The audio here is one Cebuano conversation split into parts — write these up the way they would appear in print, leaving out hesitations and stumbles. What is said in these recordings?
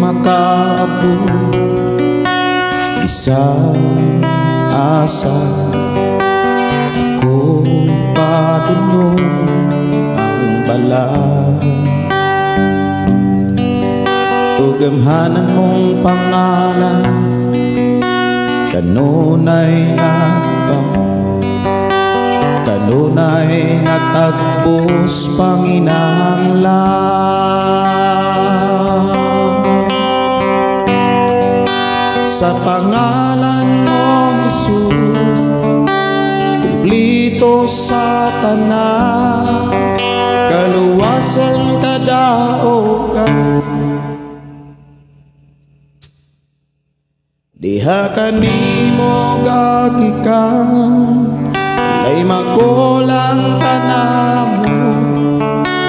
makaabot bisan asa akong padulong ang balay. Ug gamhanan mong pangalan kanunay nagpa, kanunay nagtagbos panginahanglan. Sa pangalan mo, Jesus, kumplito sa tanan, kaluwasan kadaogan. Diha kanimo gagikan, walay makulang kanamo,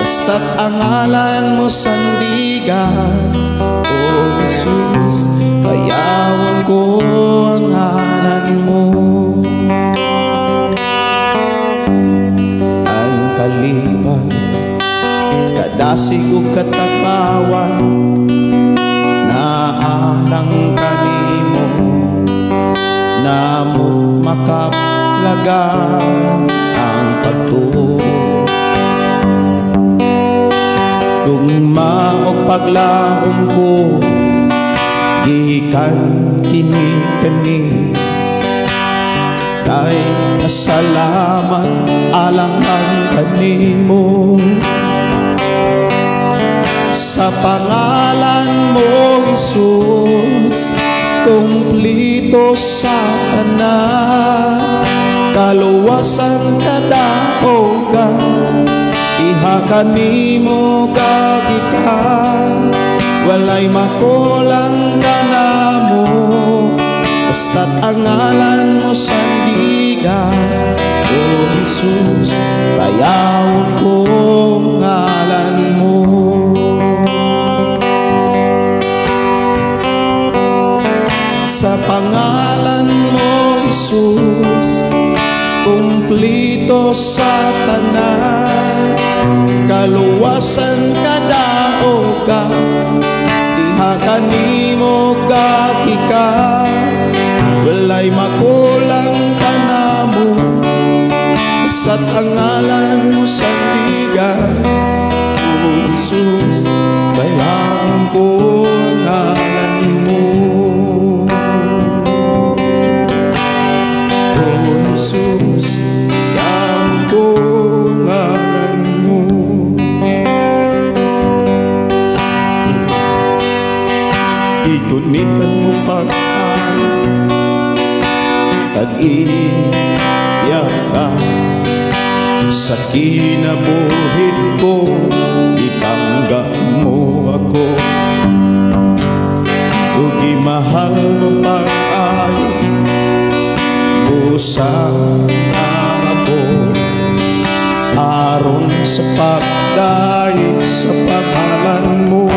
basta't ang ngalan mo sandigan. O Jesus, bayawon ko ang ngalan mo. Ang kalipay, kadasig ug katagbawan, naalang kanimo, namot makaplagan ang pagtuo. Gugma og paglaom ko, gikan kini kani, kay pasalamat alang ang kanimo. Sa pangalan mo, Jesus, kumplito sa tanan, kaluwasan kadaogan, iha kanimo gagikan, walay makulang kanamo, basta't ang ngalan mo sandigan. O Jesus, bayawon ko ngalan mo. Sa pangalan mo, Jesus, kumplito sa tanan, kaluwasan kadaogan, diha kanimo gagikan, walay makulang kanamo, basta't ang ngalan mo sandigan. O Jesus, bayawon ko ang ngalan mo. O Jesus, bayawon ko ang ngalan mo. Igunitan mo pag-ayo, tag-iya ka sa kinabuhit ko, ipangga mo ako. Ug imahal mo pag-ayo, busang ako, aron sa pagdaig sa pangalan mo.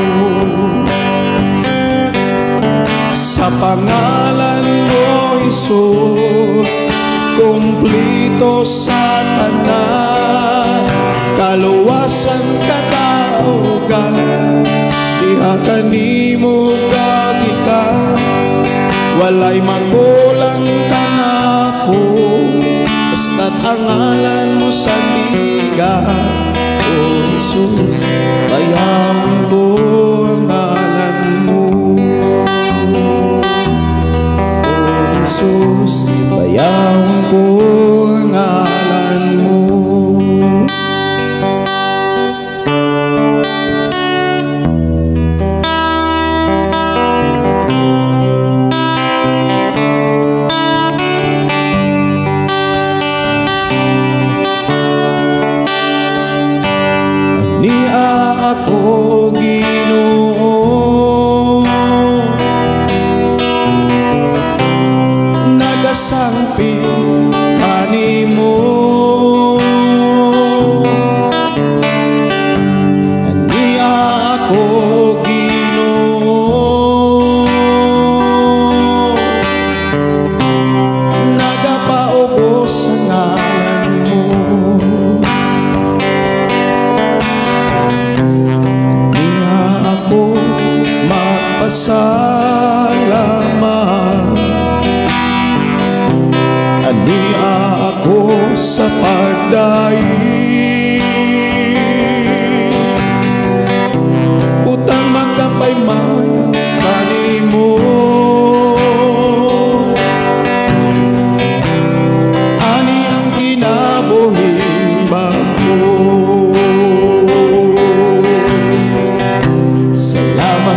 Sa pangalan mo, Jesus, kumplito sa tanan, kaluwasan kadaogan, diha kanimo gagikan, walay makulang kanako, basta't ang ngalan mo sandigan. O Jesus, bayawon ko ang ngalan mo. O Jesus, bayawon ko ang ngalan mo. Ania ako, Ginoo, nagasangpit kanimo. Ania ako, Ginoo, nagapaubos sa ngalan mo. Ania ako magpasangpit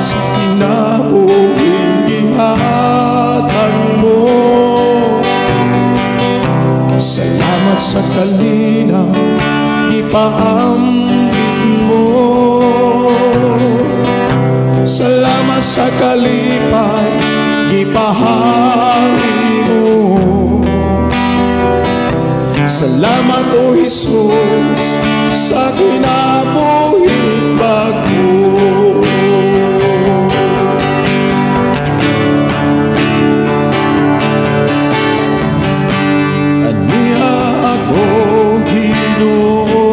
sa kinabuhing gihatag mo. Salamat sa kalinaw gipaambit mo. Salamat sa kalipay gipahari mo. Salamat, O Jesus, sa kinabuhing bag-o. Aniya ako, Ginoo,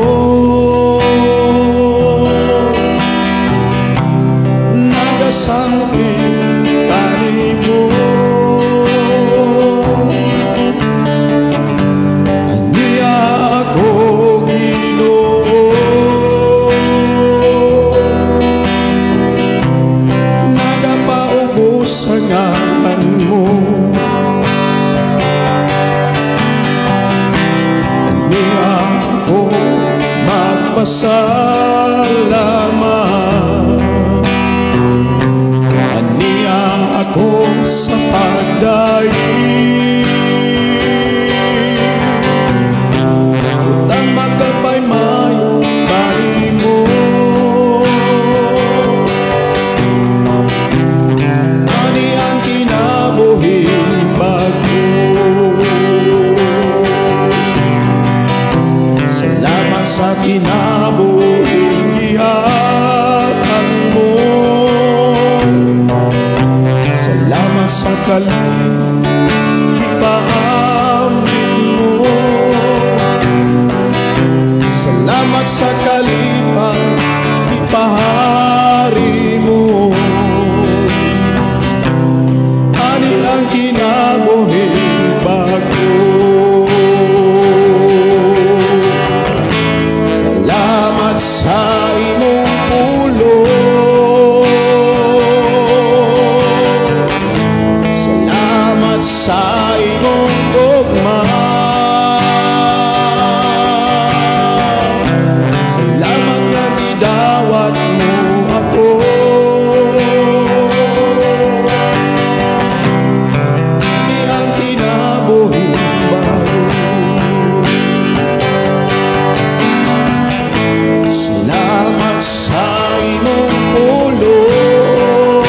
nagasangpit kanimo. Aniya ako, Ginoo, nagapaubos sa ngalan mo. Aniya ako magpasalamat. Aniya ako sa pagdaig. Utang magkapaymay kanimo. Ani ang kinabuhing bag-o. Salamat sa kinabuhing gihatag mo. Salamat sa kalipay gipaambit mo. Salamat sa kalipay gipahari mo. Ani ang kinabuhing bag-o. Salamat sa imong pulong. Salamat sa imong gugma. Salamat nga gidawat mo ako. Ani ang kinabuhing bag-o. Salamat sa imong pulong.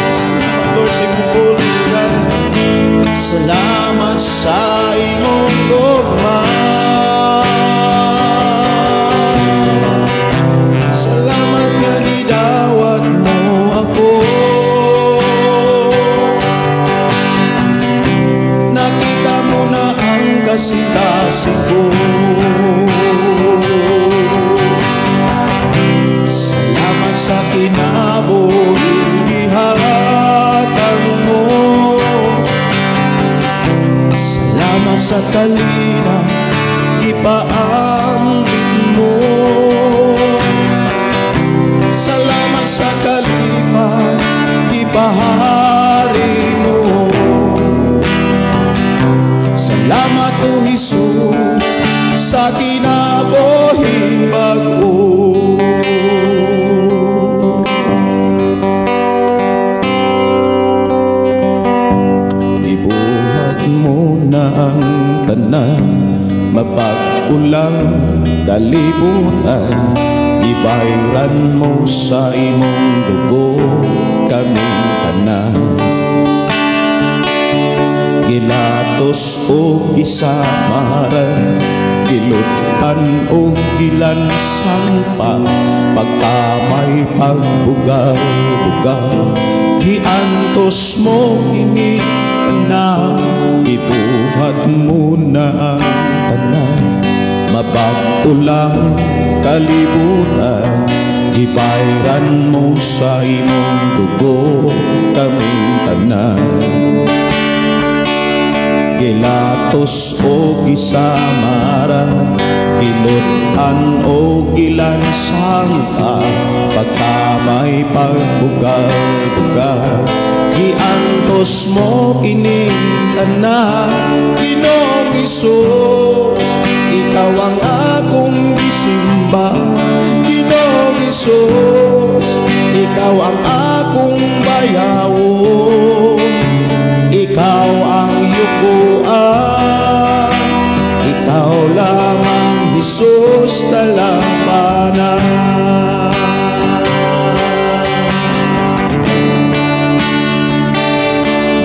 Salamat, Lord, sa imong pulong. Salamat sa imong gugma. Salamat nga gidawat mo ako. Nakita mo na ang kasing-kasing ko. Salamat sa kinabuhing gihatag mo. Salamat sa kalinaw gipaambit mo. Salamat sa kalipay gipahari mo. Salamat, O Jesus, sa kinabuhing bag-o. Gibuhat mo na ang tanan, mapag-ulang kalibutan. Gibayran mo sa imong dugo kaming tanan. Gilatos o gisamaran, gilut-an o gilansampa, pagkamay pagbugal-bugal, giantos mo kini tanan. Gibuhat mo na ang tanan, mapag-ulang kalibutan. Gibayran mo sa imong dugo kaming tanan. Gilatos o gisamaran, gilut-an o gilansangka, pagkamay pagbugal-bugal, giantos mo kining tanan. Ginoong Hesus, ikaw ang akong gisimba. Ginoong Hesus, ikaw ang akong bayawon, ikaw ang yukuan, ikaw lamang Jesus dalampanan.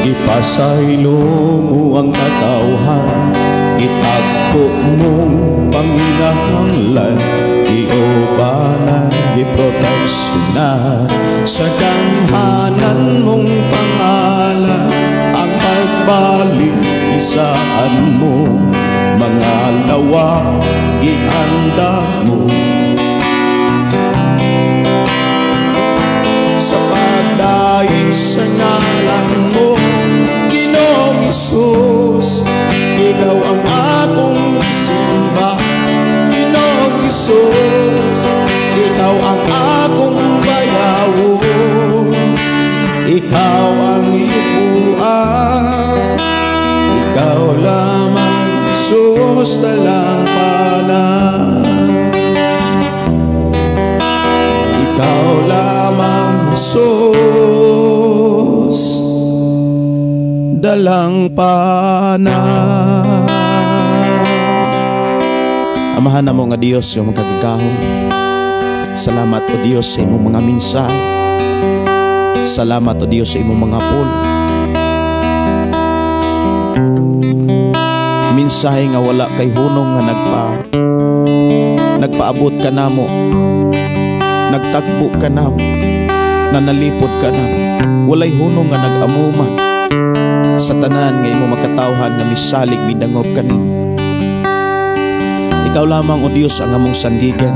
Gipasaylo mo ang katawhan, gitagpo mong panginahanglan, giubanan, giproteksyonan, sa gamhanan mong pangalan, ang pagbalik isaan mo, mga lawa gianda mo. Sa pagdaig sa ngalan mo, Ginoong Hesus, ikaw ang akong isimba. Ginoong Hesus, ikaw ang akong bayawon, ikaw ang yukuan, ikaw lamang Jesus dalampanan. Ikaw lamang Jesus dalampanan. Amahan namo nga Dios nga makagagahom, salamat o Dios sa imong mga mensahe. Salamat o Dios sa imong mga pulong. Mensahe nga wala kay hunong nga nagpaabot ka namo, nagtagbo ka namo, nanalipod ka namo. Walay hunong nga nag-amuma sa tanan nga imong makatawhan nga misalig midangop kanimo. Ikaw lamang o Dios ang among sandigan,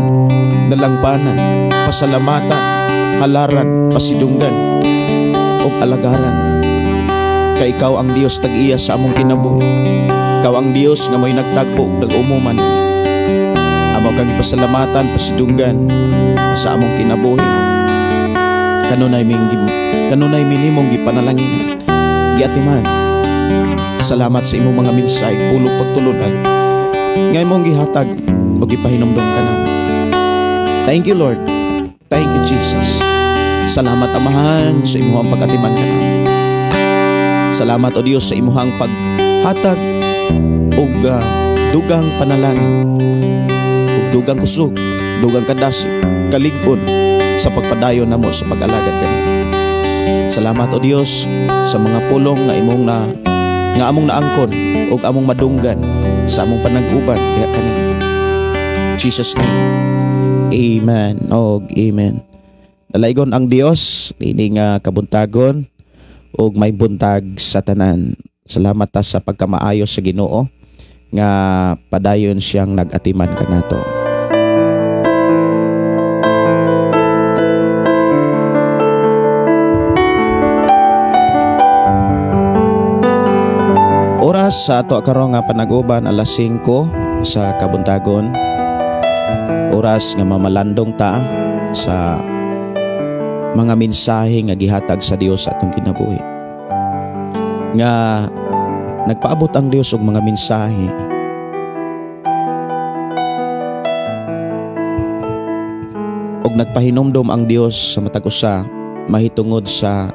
dalangpanan, pasalamatan, halaran, pasidunggan ug alagaran. Kay ikaw ang Dios tag-iya sa among kinabuhi. Ikaw ang Dios nga mo'y nagtagpo ug nag-umuman. Amo kang ipasalamatan, pasidunggan sa among kinabuhi. Kanunay minimong gipanalangin, giatiman. Salamat sa imong mga mensahe, pulong pagtulunan nga imong gihatag o gipahinumdom ka namin. Thank you, Lord. Thank you, Jesus. Salamat, Amahan, sa imong pag-atiman ka namin. Salamat, O Dios, sa imong paghatag og dugang panalangin, ug dugang kusog, dugang kadasig, kalig-on sa pagpadayon namo sa pag-alagad kanimo. Salamat, O Dios, sa mga pulong nga imong na nga among naangkon ug among madunggan sa among panag-uban diha kanimo. Jesus name. Amen. Og amen. Dalaygon ang Dios niini nga kabuntagon ug may buntag sa tanan. Salamat ta sa pagkamaayo sa Ginoo nga padayon siyang nag-atiman kanato. Oras sa ato karon nga panag-uban alas 5 sa kabuntagon. Oras nga mamalandong ta sa mga mensahe nga gihatag sa Dios sa atong kinabuhi. Nga nagpaabot ang Dios og mga mensahe og nagpahinumdom ang Dios sa matag usa mahitungod sa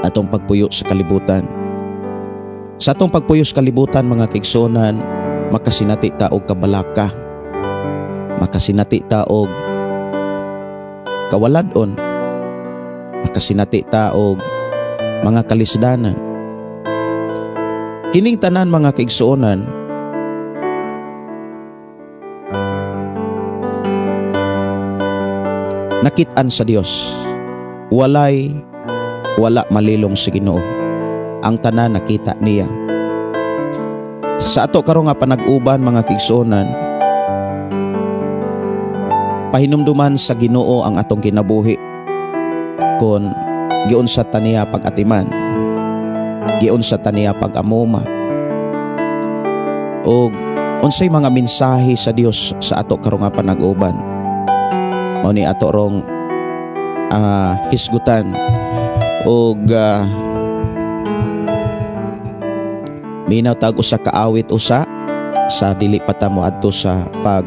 atong pagpuyo sa kalibutan. Sa atong pagpuyo sa kalibutan, mga kaigsuonan, makasinati ta og kabalaka, makasinati ta og kawalad-on, makasinati ta og mga kalisdanan. Kining tanan, mga kaigsuonan, nakit-an sa Dios. Walay wala malilong sa Ginoo. Ang tanan nakita niya. Sa ato karon nga panag-uban, mga kaigsuonan, pahinumduman sa Ginoo ang atong kinabuhi kon giunsa ta niya pag-atiman, giunsa ta niya pag-amuma, og unsay mga mensahe sa Dios sa ato karon nga panag-uban. Mao ni ato rong hisgutan og minaw tag usa ka awit usa sa dili pa ta moadto sa pag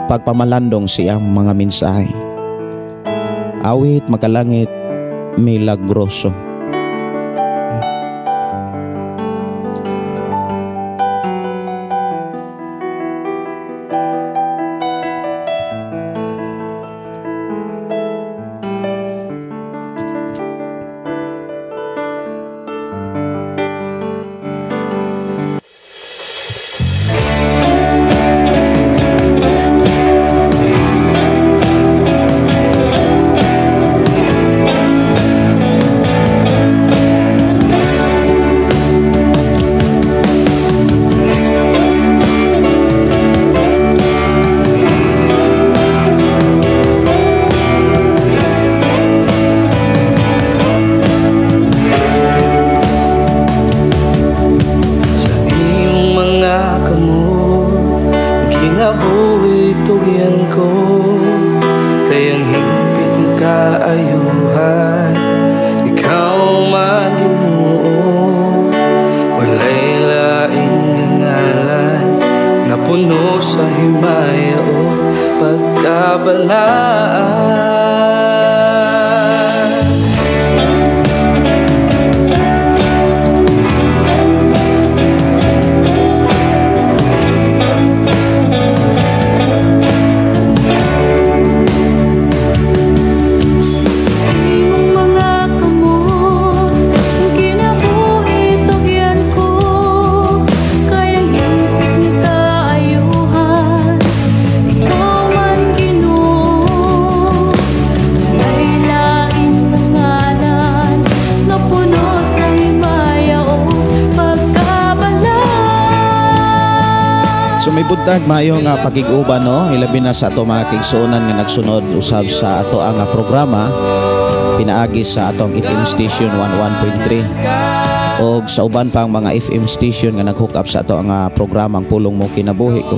pagpamalandong sa iyang mga mensahe. Awit makalangit milagroso. Buntag maayo nga pagig-uban, no, ilabi na sa ato mga kaigsuonan nga nagsunod usab sa ato ang programa pinaagi sa atong FM station 11.3 og sa uban pang mga FM station nga nag-hook up sa ato ang programang Pulong Mo Kinabuhi Ko.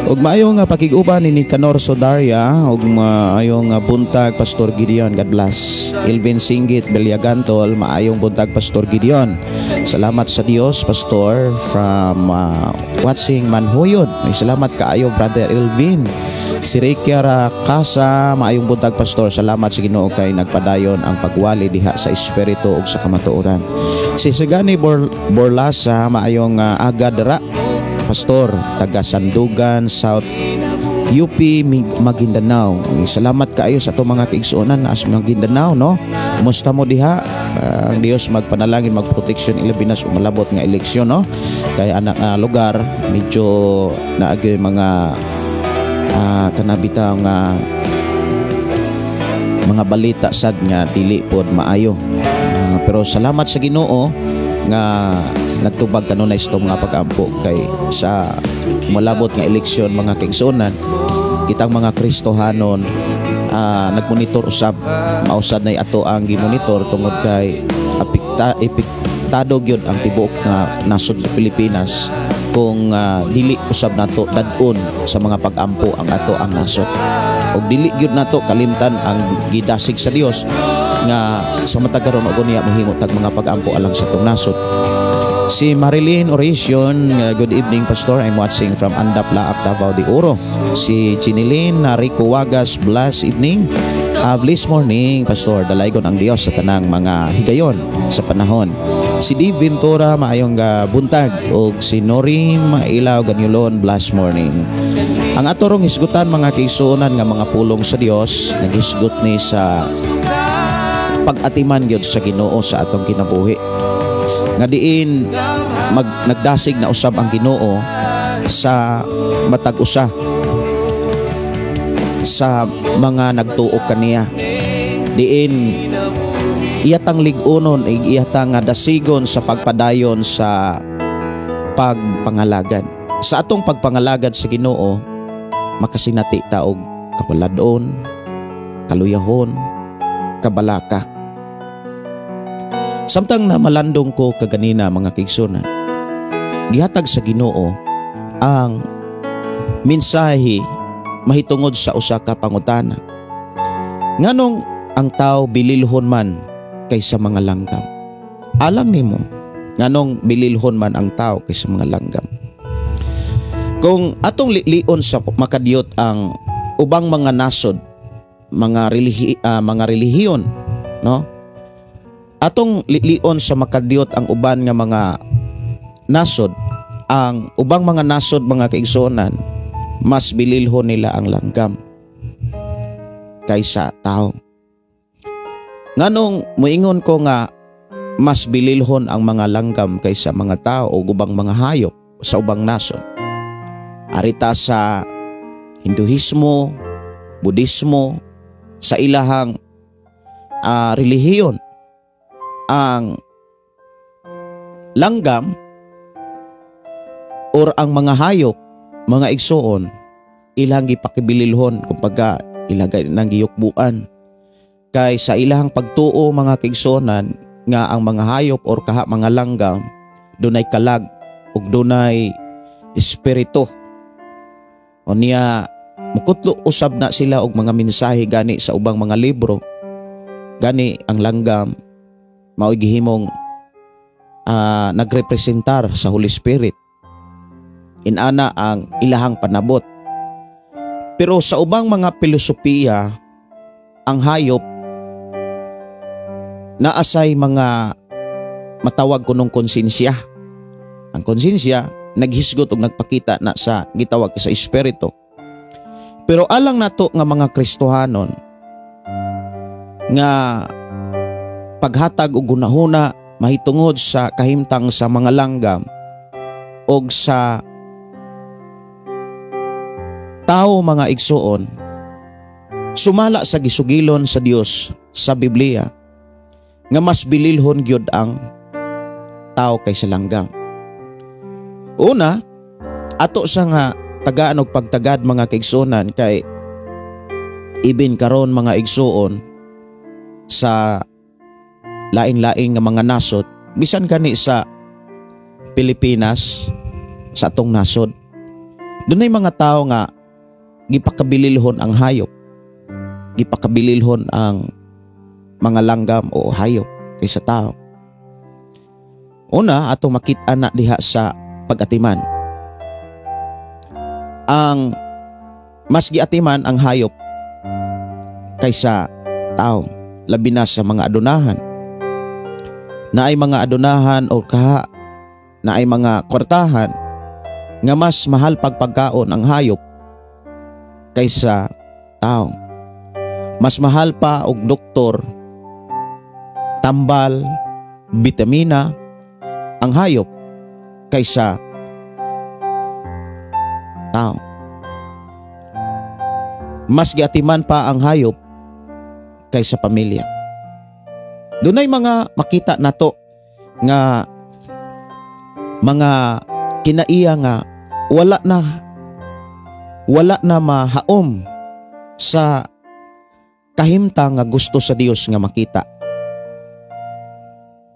Og maayo nga pakig-uban ni Nicanor Sodaria og maayo nga buntag Pastor Gideon, God bless. Elvin Singgit Belyagantol, maayong buntag Pastor Gideon. Salamat sa Dios Pastor from watching Manhuyod. May salamat kaayo Brother Elvin. Si Ricky Casa, maayong buntag Pastor. Salamat sa Ginoo kay nagpadayon ang pagwali diha sa espiritu ug sa kamatuoran. Si Sagani Borlasa, maayong agad ra Pastor, taga Sandugan, South UP, Maguindanao. Salamat kaayo sa ato mga kaigsuonan as Maguindanao, no? Kumusta mo diha? Ang Dios magpanalangin, magproteksyon ilabi na sa umalabot nga eleksyon, no? Kay anak lugar medyo naagay mga kanabitang mga balita sad nga dili pod maayo. Pero salamat sa Ginoo nga nagtubag kanunay sa mga pag-ampo kay sa malabot nga eleksyon mga kaigsuonan, kitang mga Kristohanon nagmonitor usab, mausad nay ato ang gimonitor tungod kay apektado gyud ang tibuok nga nasod sa Pilipinas kung dili usab nato dad-on sa mga pag-ampo ang ato ang nasod. Og dili gyud nato kalimtan ang gidasig sa Dios nga sa matag karon og unya mohimo tag mga pag-ampo alang sa atong nasod. Si Marilyn Oracion, good evening Pastor, I'm watching from Andap, Laak, Davao de Oro. Si Chinilin Rico Wagas, blessed evening. Blessed morning Pastor, dalaygon ang Dios sa tanang mga higayon sa panahon. Si D. Ventura, maayong buntag. Og si Norim Ilaw Ganyulon, blessed morning. Ang atorong hisgutan mga kaigsuonan nga mga pulong sa Dios, naghisgot ni sa pag-atiman gyud sa Ginoo sa atong kinabuhi. Nga diin nagdasig na usab ang Ginoo sa matag usa sa mga nagtuo kaniya. Diin iyatang lig-unon, iyatang dasigon sa pagpadayon sa pagpangalagad. Sa atong pagpangalagad sa Ginoo, makasinati ta og kawaladon, kaluyahon, kabalaka. Samtang namalandong ko kaganina mga kaigsuonan, gihatag sa Ginoo ang mensahe mahitungod sa usa ka pangutana. Nganong ang tao bililhon man kaysa mga langgam? Alang nimo, nganong bililhon man ang tao kaysa mga langgam? Kung atong lilion sa makadiyot ang ubang mga nasod, mga relihiyon, no? Atong lilion sa makadiyot ang uban nga mga nasod, ang ubang mga nasod, mga kaigsuonan, mas bililhon nila ang langgam kaysa tao. Nganong moingon ko nga mas bililhon ang mga langgam kaysa mga tao o ubang mga hayop sa ubang nasod? Arita sa Hinduismo, Budismo, sa ilahang relihiyon, ang langgam or ang mga hayop, mga igsuon, ilang gipakibililhon, kumbaga ilagay nang giyukbuan. Kay sa ilahang pagtuo, mga kaigsuonan, nga ang mga hayop or kaha mga langgam dunay kalag ug dunay espiritu. O niya mukutlo usab na sila og mga mensahe gani sa ubang mga libro. Gani ang langgam mao'y gihimong nagrepresentar sa Holy Spirit. Inana ang ilahang panabot. Pero sa ubang mga filosofiya, ang hayop naasay mga matawag kunong konsensya. Ang konsensya naghisgot og nagpakita na sa gitawag sa espiritu. Pero alang nato nga mga Kristohanon nga paghatag og gunahuna mahitungod sa kahimtang sa mga langgam og sa tao, mga igsuon, sumala sa gisugilon sa Dios sa Biblia nga mas bililhon gyud ang tao kaysa langgam. Una, ato sa nga tagaan og pagtagad, mga kaigsuonan, kay ibin karon, mga igsuon, sa lain-lain nga mga nasod, bisan kani sa Pilipinas, sa atong nasod, dunay mga tao nga gipakabililhon ang hayop, gipakabililhon ang mga langgam o hayop kaysa tao. Una, atong makita na diha sa pag-atiman. Ang mas giatiman ang hayop kaysa tao, labi na sa mga adunahan. Naay mga adunahan o kaha naay mga kwartahan nga mas mahal pagpagkaon ang hayop kaysa tao. Mas mahal pa og doktor, tambal, bitamina ang hayop kaysa tao. Mas giatiman pa ang hayop kaysa pamilya. Dunay mga makita nato nga mga kinaiya nga wala na mahaom sa kahimtang nga gusto sa Dios nga makita.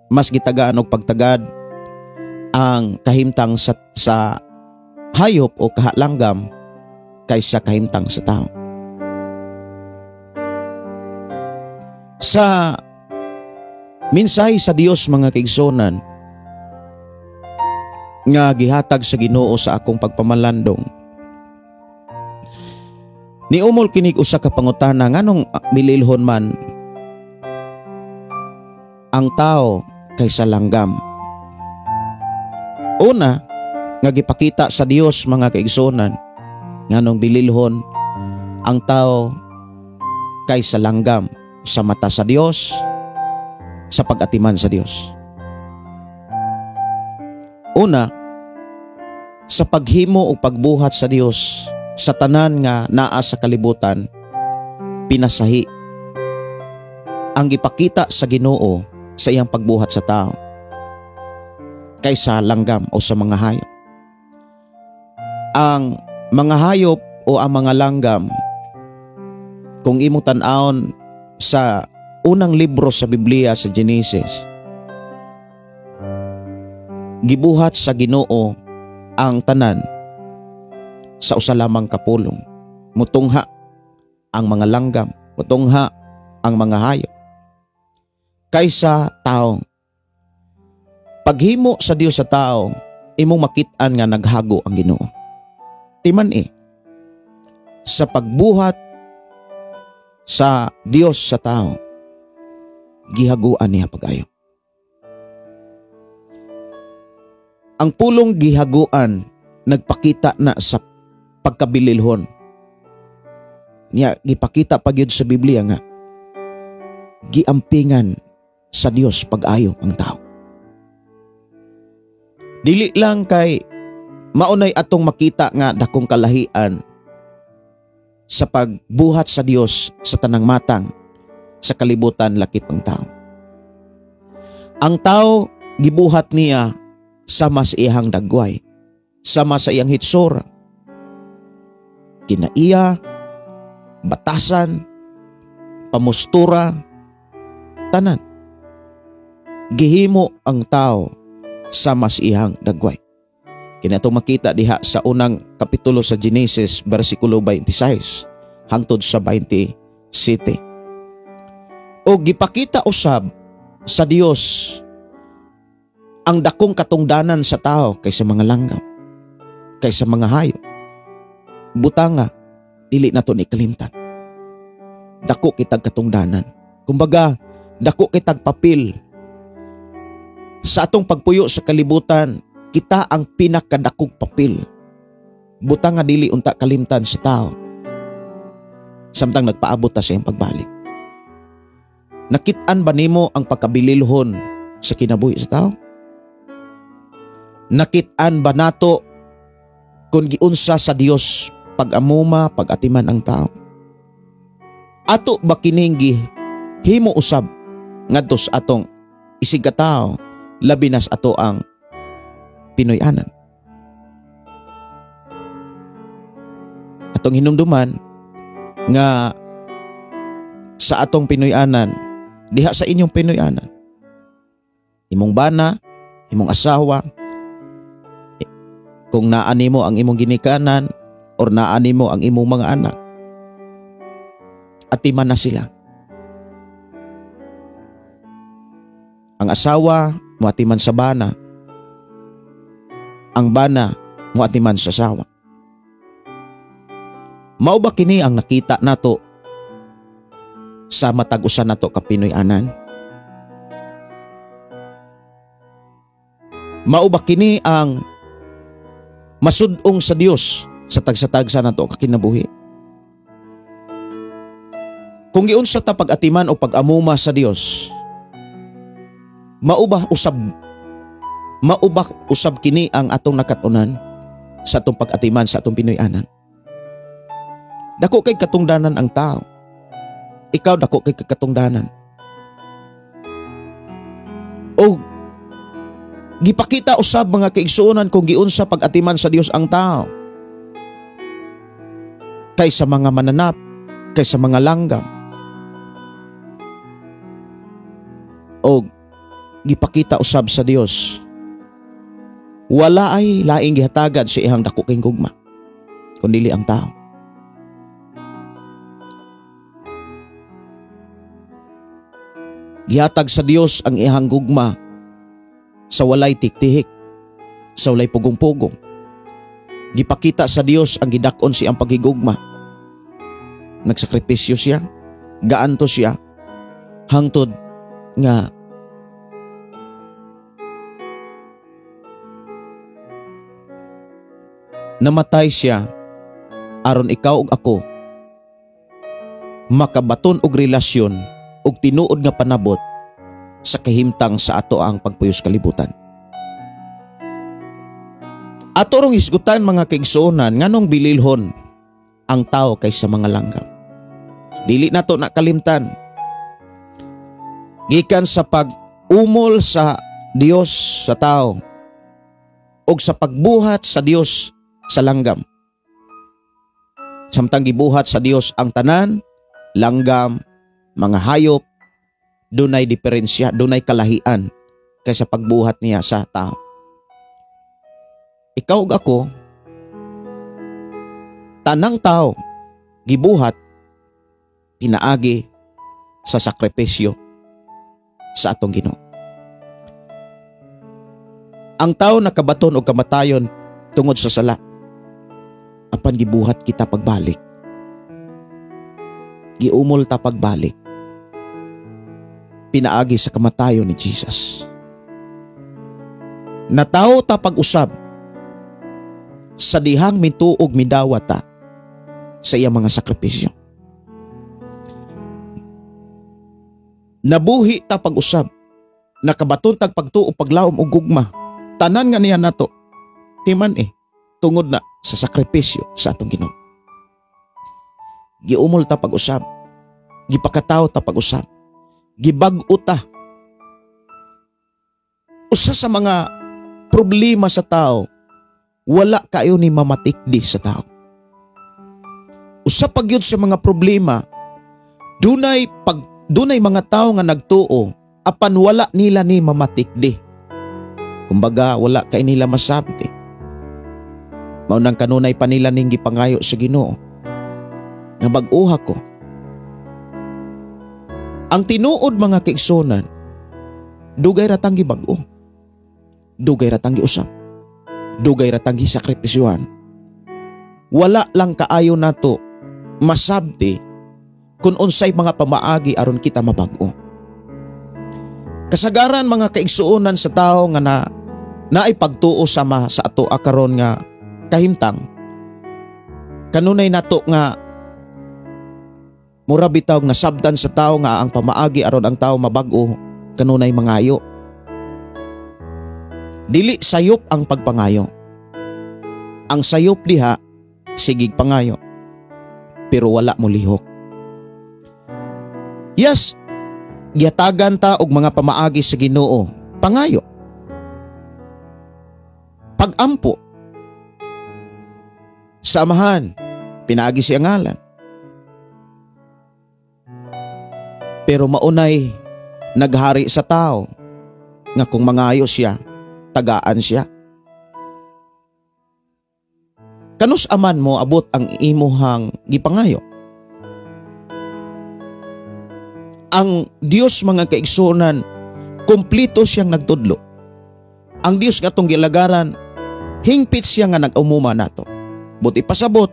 Mas gitagaan og pagtagad ang kahimtang sa hayop o kahalanggam kaysa kahimtang sa tao. Sa mensahe sa Dios, mga kaigsuonan, nga gihatag sa Ginoo sa akong pagpamalandong, niumol kinig usa ka pangutana: nganong bililhon man ang tao kaysa langgam? Una nga gipakita sa Dios, mga kaigsuonan, nganong bililhon ang tao kaysa langgam sa mata sa Dios, sa pag-atiman sa Dios. Una, sa paghimo o pagbuhat sa Dios sa tanan nga naa sa kalibutan, pinasahi ang gipakita sa Ginoo sa iyang pagbuhat sa tao kaysa langgam o sa mga hayop. Ang mga hayop o ang mga langgam, kung imo tan-awon sa unang libro sa Biblia, sa Genesis, gibuhat sa Ginoo ang tanan sa usa lamang kapulong. Mutungha ang mga langgam, mutungha ang mga hayop kaysa tao. Paghimo sa Dios sa tao, imong makit-an nga naghago ang Ginoo. timan-i sa pagbuhat sa Dios sa tao, gihaguan niya pag-ayo. Ang pulong gihaguan nagpakita na sa pagkabililhon. Niya gipakita pa gyud sa Biblia nga giampingan sa Dios pag-ayo ang tao. Dili lang kay maunay atong makita nga dakong kalahian sa pagbuhat sa Dios sa tanang matang sa kalibutan lakip ang tao. Ang tao gibuhat niya sama sa iyang dagway, sama sa iyang hitsura. Kinaiya, batasan, pamustura, tanan. Gihimo ang tao sama sa iyang dagway. Kini atong makita diha sa unang kapitulo sa Genesis, versikulo 26 hangtod sa 27. O gipakita usab sa Dios ang dakong katungdanan sa tao kaysa mga langgam, kaysa mga hayop. Butanga, dili nato ni kalimtan. Dako kitag katungdanan. Kumbaga, dako kitag papel. Sa atong pagpuyo sa kalibutan, kita ang pinakadakong papel. Butanga dili unta kalimtan sa tao. Samtang nagpaabot ta sa iyang pagbalik. Nakit-an ba nimo ang pagkabililhon sa kinabuhi sa tao? Nakit-an ba nato kung giunsa sa Dios pag-amuma, pag-atiman ang tao? Ato ba kining gihimo usab ngadto sa atong isig ka tao, labi na sa ato ang Pinoy-anan? Atong hinumduman nga sa atong Pinoy-anan, diha sa inyong Pinoy-anan, imong bana, imong asawa, kung naani mo ang imong ginikanan or naani mo ang imong mga anak, atiman na sila. Ang asawa muatiman sa bana, ang bana muatiman sa asawa. Mao ba kini ang nakita nato sa matag usa nato ka Pinoy-anan? Mao ba kini ang masud-ong sa Dios sa tagsa-tagsa nato ka kinabuhi? Kung giunsa ta pag-atiman o pag-amuma sa Dios, mao ba usab kini ang atong nakatunan sa atong pag-atiman sa atong Pinoy-anan? Dako kay katungdanan ang tao. Ikaw dako kay katungdanan. O gipakita usab mga kaigsuonan kung giunsa pag-atiman sa Dios ang tao kaysa mga mananap, kaysa mga langgam. O gipakita usab sa Dios, wala ay laing gihatagan sa iyang dako kay gugma kundi ang tao. Gihatag sa Dios ang iyang gugma sa walay tiktihik, sa walay pugong-pugong. Gipakita sa Dios ang gidak-on siyang pagigugma. Nagsakripisyo siya, gaanto siya, hangtod nga namatay siya aron ikaw ug ako makabaton og relasyon ug tinuod nga panabot sa kahimtang sa ato ang pagpuyos kalibutan. Ato rong hisgutan mga kaigsuonan nganong bililhon ang tao kaysa mga langgam. Dili nato nakalimtan. Gikan sa pag-umol sa Dios sa tao ug sa pagbuhat sa Dios sa langgam. Samtang gibuhat sa Dios ang tanan, langgam, mga hayop, dunay diferensya, dunay kalahian kaysa pagbuhat niya sa tao. Ikaw ug ako, tanang tao gibuhat pinaagi sa sakripisyo sa atong Ginoo. Ang tao nakabaton og kamatayon tungod sa sala. Apan gibuhat kita pagbalik. Giumol ta pagbalik. Pinaagi sa kamatayon ni Jesus. Natawo ta pag-usab sa dihang mituog midawat ta sa iyang mga sakripisyo. Nabuhi ta pag-usab, nakabaton tag pagtuo, paglaom og gugma. Tanan nga niya nato timan tungod na sa sakripisyo sa atong Ginoo. Giumol ta pag-usab, gipakataw ta pag-usab, gibag-o ta. Usa sa mga problema sa tao, wala kayo ni mamatikdi sa tao. Usa pa gyud sa mga problema, dunay mga tao nga nagtuo apan wala nila ni mamatikdi. Kumbaga wala kay nila masabti. Mao nang kanunay pa nila ning gipangayo sa Ginoo nga bag-oha ko. Ang tinuod mga kaigsunan, dugay ra tang gibag-o. Dugay ra tang giusab. Dugay ra tang gisakripisyuhan. Wala lang kaayo nato masabti kung unsay mga pamaagi aron kita mabag-o. Kasagaran mga kaigsuonan sa tao nga na naay pagtuo sama sa ato karon nga kahimtang, kanunay nato nga mura bitaw nasabdan sa tao nga ang pamaagi aron ang tao mabag-o kanunay mangayo. Dili sayop ang pagpangayo. Ang sayop diha sigig pangayo, pero wala mo lihok. Yes, gihatagan ta og mga pamaagi sa Ginoo. Pangayo, pagampo sa Amahan, pinaagi siya ngalan. Pero maunay naghari sa tao nga kung mangayo siya, tagaan siya. Kanus aman mo abot ang imuhang gipangayo? Ang Dios mga kaigsuonan, kumplito siyang nagtudlo. Ang Dios nga atong gilagaran, hingpit siya nga nag-umuma nato. Buti pasabot,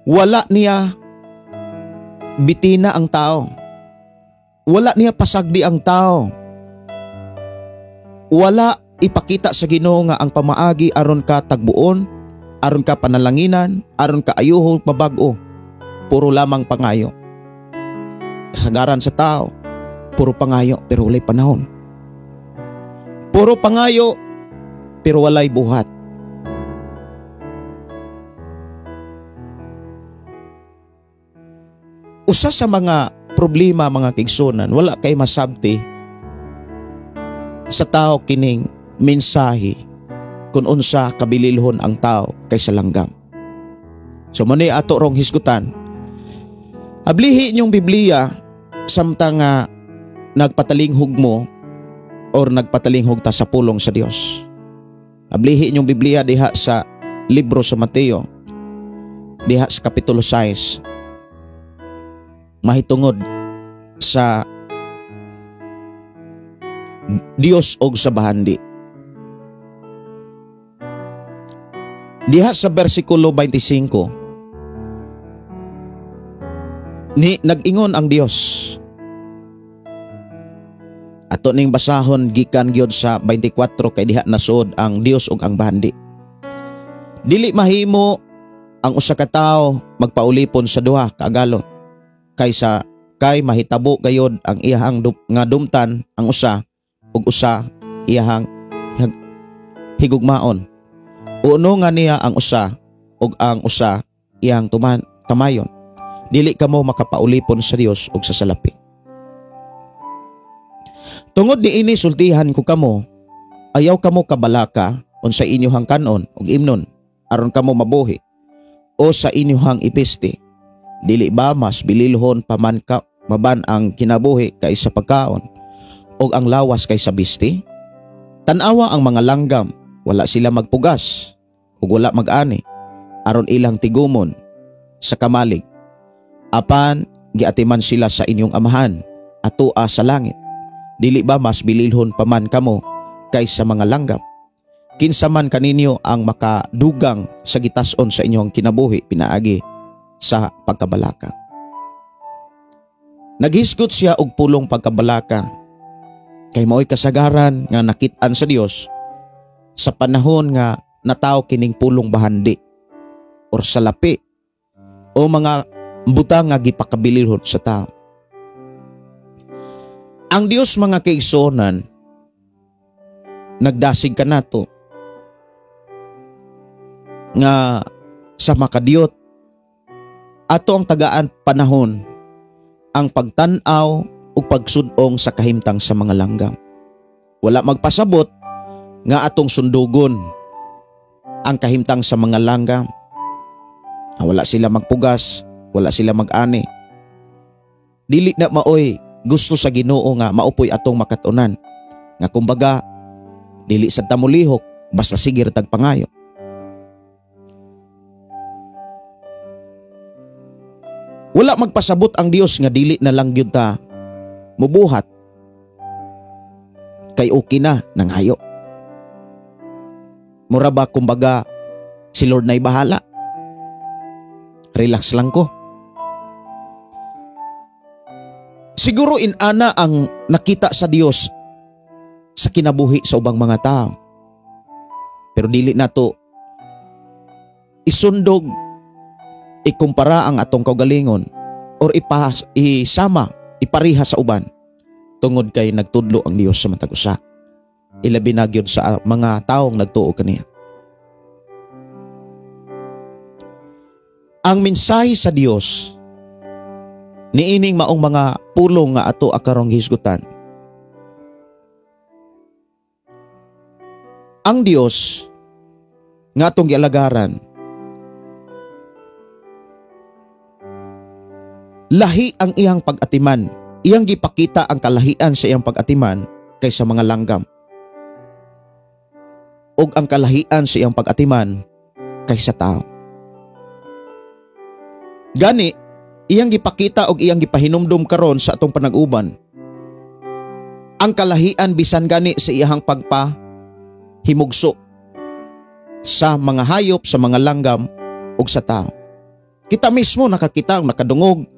wala niya bitina ang tao. Wala niya pasagdi ang tao. Wala ipakita sa Ginoo nga ang pamaagi aron ka tagbuon, aron ka panalanginan, aron ka ayuhon mabag-o. Puro lamang pangayo. Kasagaran sa tao, puro pangayo pero walay panahon. Puro pangayo pero walay buhat. Usa sa mga problema mga kaigsunan, wala kay masabti sa tao kining mensahe kung unsa kabililhon ang tao kaysa langgam. So muna ato rong hisgutan. Ablihi inyong Biblia samtang nagpatalinghog mo or nagpatalinghog ta sa pulong sa Dios. Ablihi inyong Biblia diha sa libro sa Mateo, diha sa Kapitulo 6, mahitungod sa Dios og sa bahandi. Diha sa bersikulo 25, ni nag-ingon ang Dios. Ato ning basahon gikan gyud sa 24 kay diha nasuod ang Dios ug ang bahandi. Dili mahimo ang usa ka tawo magpaulipon sa duha ka agalon kaysa kay mahitabo gayod ang iyahang nga dumtan ang usa ug usa iyahang higugmaon. Uno nga niya ang usa ug ang usa iyang tamayon. Dili kamo makapaulipon sa Dios ug sa salapi. Tungod niini sultihan ko kamo, ayaw kamo kabalaka unsa inyohang kanon ug imnon aron kamo mabuhi, o sa inyohang ipiste. Dili ba mas bililhon paman ka maban ang kinabuhi kaysa pagkaon ug ang lawas kaysa bisti? Tan-awa ang mga langgam, wala sila magpugas ug wala mag-ani aron ilang tigumon sa kamalig. Apan giatiman sila sa inyong amahan atoa sa langit. Dili ba mas bililhon paman kamo kaysa mga langgam? Kinsa man kaninyo ang makadugang sa gitas-on sa inyong kinabuhi pinaagi sa pagkabalaka. Naghisgot siya og pulong pagkabalaka kay mao'y kasagaran nga nakit-an sa Dios sa panahon nga nataw kining pulong bahandi or salapi o mga butang nga gipakabilihot sa tao. Ang Dios, mga kaigsuonan, nagdasig kanato nga sa makadiyot ato ang tagaan panahon ang pagtan-aw ug pagsudong sa kahimtang sa mga langgam. Wala magpasabot nga atong sundugon ang kahimtang sa mga langgam. Wala sila magpugas, wala sila mag-ani. Dili na maoy gusto sa Ginoo nga maupoy atong makatunan. Nga kumbaga dili sad ta molihok basta sige ra tag pangayo. Wala magpasabot ang Dios nga dili na lang gyud ta mubuhat kay okay na nanghayo. Mura ba kumbaga si Lord na'y bahala? Relax lang ko. Siguro inana ang nakita sa Dios sa kinabuhi sa ubang mga tao. Pero dili nato isundog, ikumpara ang atong kaugalingon or isama, ipariha sa uban tungod kay nagtudlo ang Dios sa matag usa. Ilabi na gyud sa mga taong nagtuo kaniya. Ang mensahe sa Dios niining maong mga pulong nga ato akarong hisgutan. Ang Dios nga atong gialagaran, lahi ang iyang pag-atiman. Iyang gipakita ang kalahian sa iyang pag-atiman kaysa mga langgam, ug ang kalahian sa iyang pag-atiman kaysa tao. Gani, iyang gipakita og iyang gipahinumdum karon sa atong panag-uban ang kalahian bisan gani sa iyang pagpahimugso sa mga hayop, sa mga langgam ug sa tao. Kita mismo nakakita, nakadungog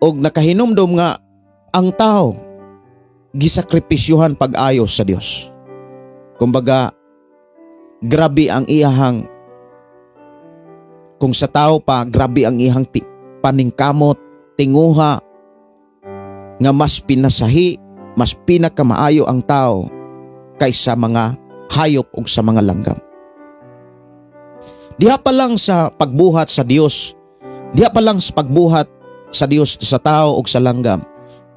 og nakahinumdum nga ang tao gisakripisyuhan pag-ayos sa Dios. Kumbaga, grabe ang iyahang, kung sa tao pa, grabe ang iyahang paningkamot, tinguha, nga mas pinasahi, mas pinakamaayo ang tao kaysa mga hayop o sa mga langgam. Diha pa lang sa pagbuhat sa Dios, diha pa lang sa pagbuhat sa Dios sa tao o sa langgam,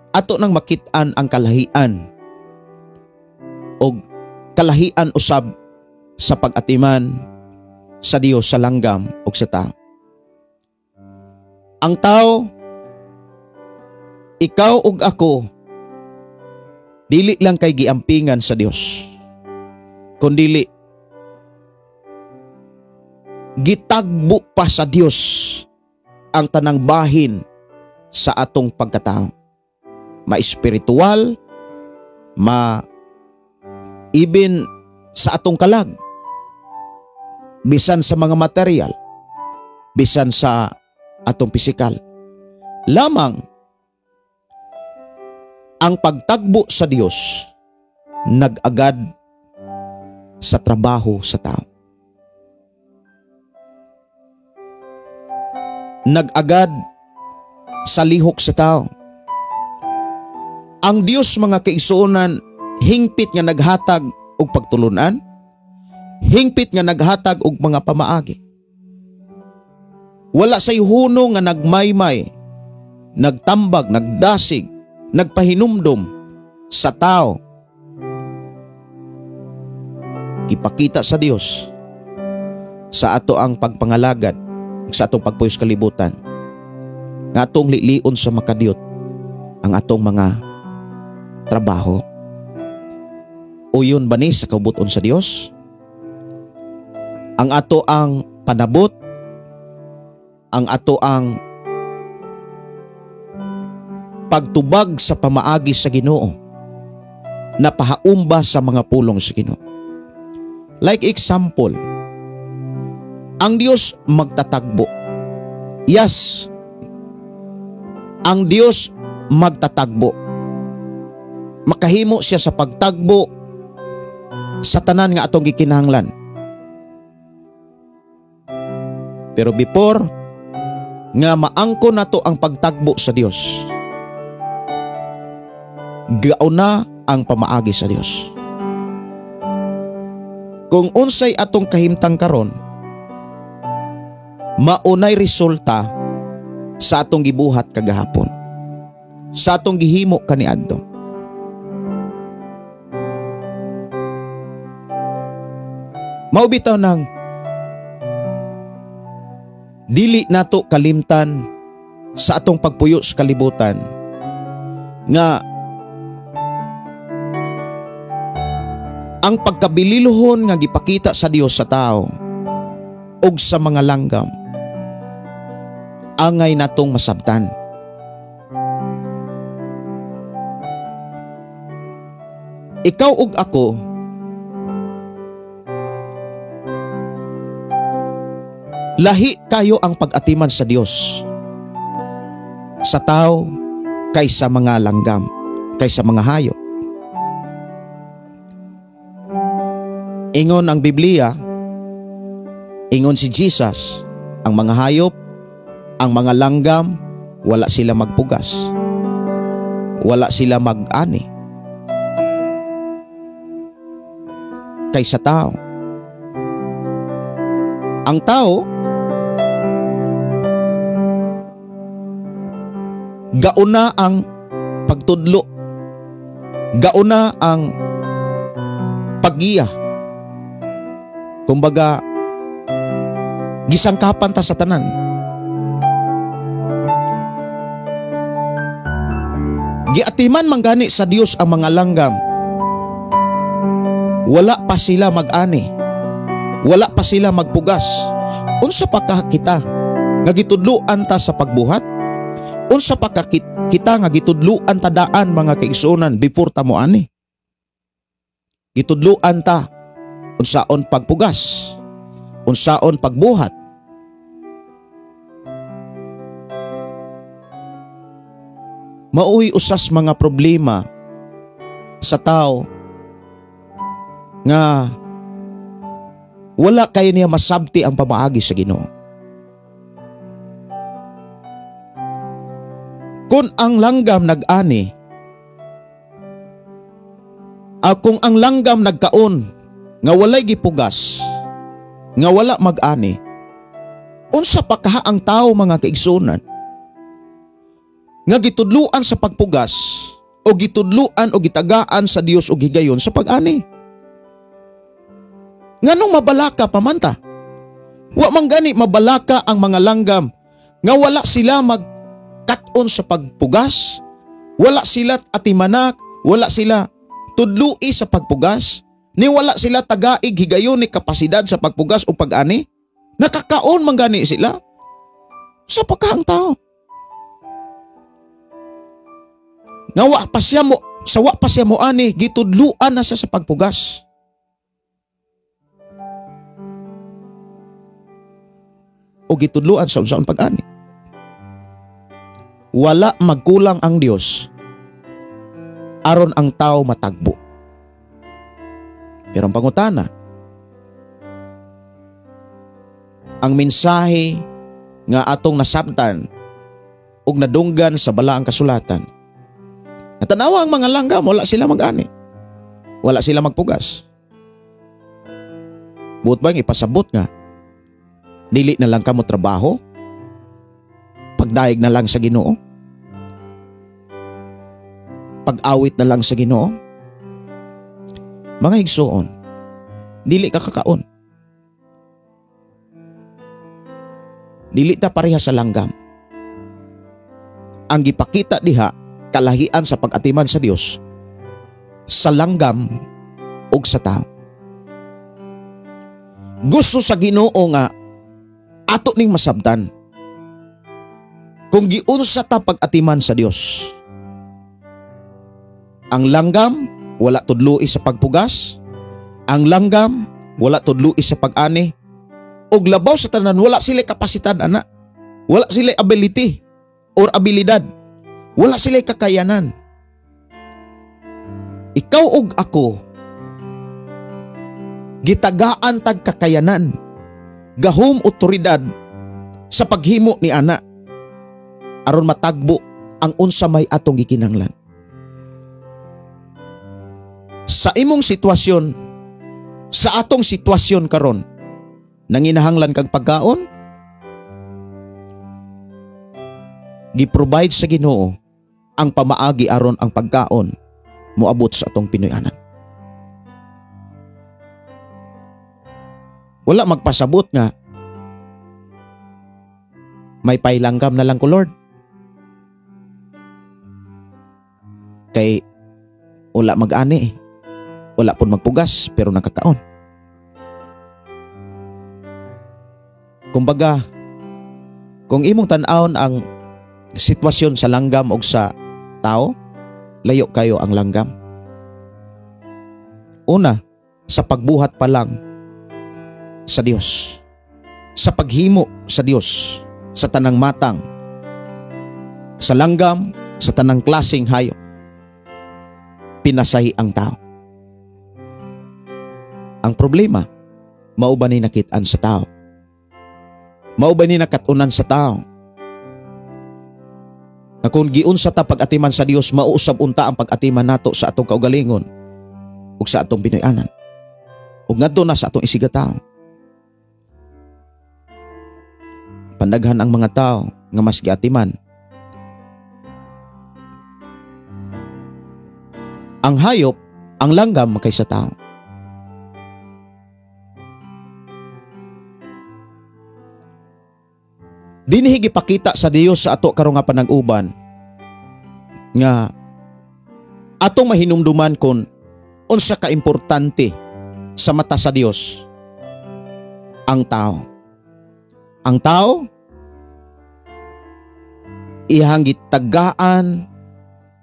ato nang makit-an ang kalahian o kalahian usab sa pag-atiman sa Dios sa langgam o sa tao. Ang tao, ikaw ug ako, dili lang kay giampingan sa Dios, kundili gitagbo pa sa Dios ang tanang bahin sa atong pagkatao. Ma-espiritual, ma-ibin sa atong kalag, bisan sa mga material, bisan sa atong pisikal. Lamang ang pagtagbo sa Dios nag-agad sa trabaho sa tao. Nag-agad sa lihok sa tao. Ang Dios, mga kaigsuonan, hingpit nga naghatag og pagtulunan, hingpit nga naghatag og mga pamaagi. Wala say huno nga nagmaymay, nagtambag, nagdasig, nagpahinumdom sa tao. Ipakita sa Dios sa ato ang pagpangalagad, sa atong pagpuyos kalibutan, nga atong lilion sa makadiyot ang atong mga trabaho. Uyon ba ni sa kaubuton sa Dios? Ang ato ang panabot, ang ato ang pagtubag sa pamaagi sa Ginoo, napahaumba sa mga pulong sa Ginoo. Like example, ang Dios magtatagbo. Yes, ang Dios magtatagbo. Makahimo siya sa pagtagbo sa tanan nga atong gikinahanglan. Pero before nga maangko nato ang pagtagbo sa Dios, gauna ang pamaagi sa Dios. Kung unsay atong kahimtang karon, maunay resulta sa atong gibuhat kagahapon, sa atong gihimo kaniadto. Mao bitaw nang dili nato kalimtan sa atong pagpuyo sa kalibutan nga ang pagkabililhon nga gipakita sa Dios sa tao ug sa mga langgam angay natong masabtan. Ikaw ug ako lahi kayo ang pag-atiman sa Dios sa tao kaysa mga langgam, kaysa mga hayop. Ingon ang Biblia, ingon si Jesus, ang mga hayop, ang mga langgam, wala sila magpugas. Wala sila mag-ani. Kaysa tao. Ang tao, gauna ang pagtudlo, gauna ang paggiya. Kumbaga, gisangkapan ta sa tanan. Giatiman man gani sa Dios ang mga langgam. Wala pa sila mag-ani. Wala pa sila magpugas. Unsa pa ka kita nga gitudloan ta sa pagbuhat? Unsa pa ka kita nga gitudloan ta daan mga kaigsuonan before ta moani? Gitudloan ta unsaon pagpugas, unsaon pagbuhat. Maoy usas mga problema sa tao nga wala kay niya masabti ang pamaagi sa Ginoo. Kung ang langgam nag-ani, kung ang langgam nagkaon nga walay gipugas, nga wala mag-ani, unsa pa kaha ang tao mga kaigsunan nga gitudluan sa pagpugas o gitudluan o gitagaan sa Dios og higayon sa pag-ani? Nganong mabalaka pa man ta? Wa man gani mabalaka ang mga langgam nga wala sila magkat-on sa pagpugas, wala sila atimanak, wala sila tudlui sa pagpugas, ni wala sila tagaig higayon ni kapasidad sa pagpugas o pag-ani. Nakakaon man gani sila sa pagkaang tao. Nga wa pa siya mo, sa wa pa siya mo ani, gitudluan na siya sa pagpugas. O gitudluan sa unsaon pag-ani. Wala magkulang ang Dios aron ang tao matagbo. Pero ang pangutana, ang mensahe nga atong nasabtan ug nadunggan sa balaang kasulatan, natanawa ang mga langgam, wala sila mag-ani. Wala sila magpugas. Buot ba yung ipasabot nga dili na lang kamo trabaho, pagdaig na lang sa Ginoo, pag-awit na lang sa Ginoo? Mga igsuon, dili ka kakaon. Dili ta pareha sa langgam. Ang gipakita diha kalahian sa pag-atiman sa Dios sa langgam ug sa tao. Gusto sa Ginoo nga ato ning masabtan kung giunsa ta pag-atiman sa Dios. Ang langgam wala tudloi sa pagpugas, ang langgam Wala tudloi sa pag-ani. Og labaw sa tanan, wala sila kapasidad ana. Wala sila ability or abilidad. Wala sila kakayanan. Ikaw og ako, gitagaan tag kakayanan, gahom otoridad sa paghimo ni ana aron matagbo ang unsa may atong gikinahanglan. Sa imong sitwasyon, sa atong sitwasyon karon, nanginahanglan kag pagkaon, gi-provide sa Ginoo ang pamaagi aron ang pagkaon moabot sa atong Pinoy-anan. Wala magpasabot nga may pailanggam na lang ko, Lord. Kay wala mag-ani, wala pun magpugas pero nakakaon. Kumbaga, kung imong tan-awon ang sitwasyon sa langgam og sa tao, layo kayo ang langgam. Una, sa pagbuhat pa lang sa Dios, sa paghimo sa Dios, sa tanang matang, sa langgam, sa tanang klaseng hayop, pinasahi ang tao. Ang problema, mao ba ni nakit-an sa tao? Mao ba ni nakatunan sa tao? Na kung giunsa ta pag-atiman sa Dios, mauusab unta ang pag-atiman nato sa atong kaugalingon ug sa atong Pinoy-anan. Ug ngadto na sa atong isigatao. Pandaghan ang mga tao nga mas giatiman ang hayop, ang langgam kaysa tao. Dinhi gipakita sa Dios sa ato karon nga panag-uban nga atong mahinumduman kon unsa ka importante sa mata sa Dios ang tao. Ang tao iyang gitagaan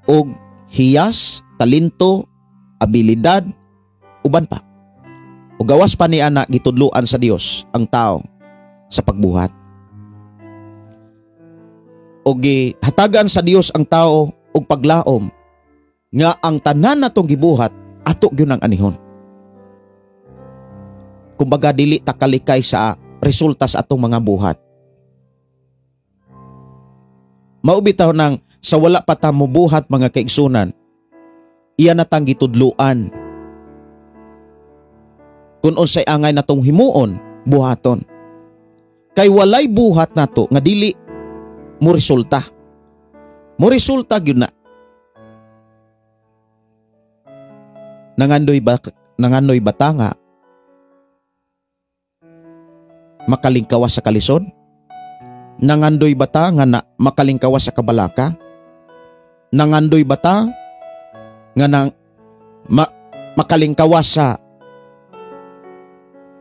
og hiyas, talento, abilidad, uban pa. O gawas pa ni ana gitudloan sa Dios ang tao sa pagbuhat. O gihatagan sa Dios ang tao og paglaom nga ang tanan natong gibuhat ato gyud ang anihon. Kumbaga dili ta kalikay sa resulta sa atong mga buhat. Mao bitaw nang sa wala pa ta mobuhat mga kaigsunan, iya na tang gitudloan. Kung unsay angay natong himuon, buhaton. Kay walay buhat nato nga dili mo resulta. Mo resulta gyud na. Nangandoy bata nga makalingkawas sa kalisod? Nangandoy bata nga na makalingkawas sa kabalaka? Nangandoy bata nga nang makalingkawas sa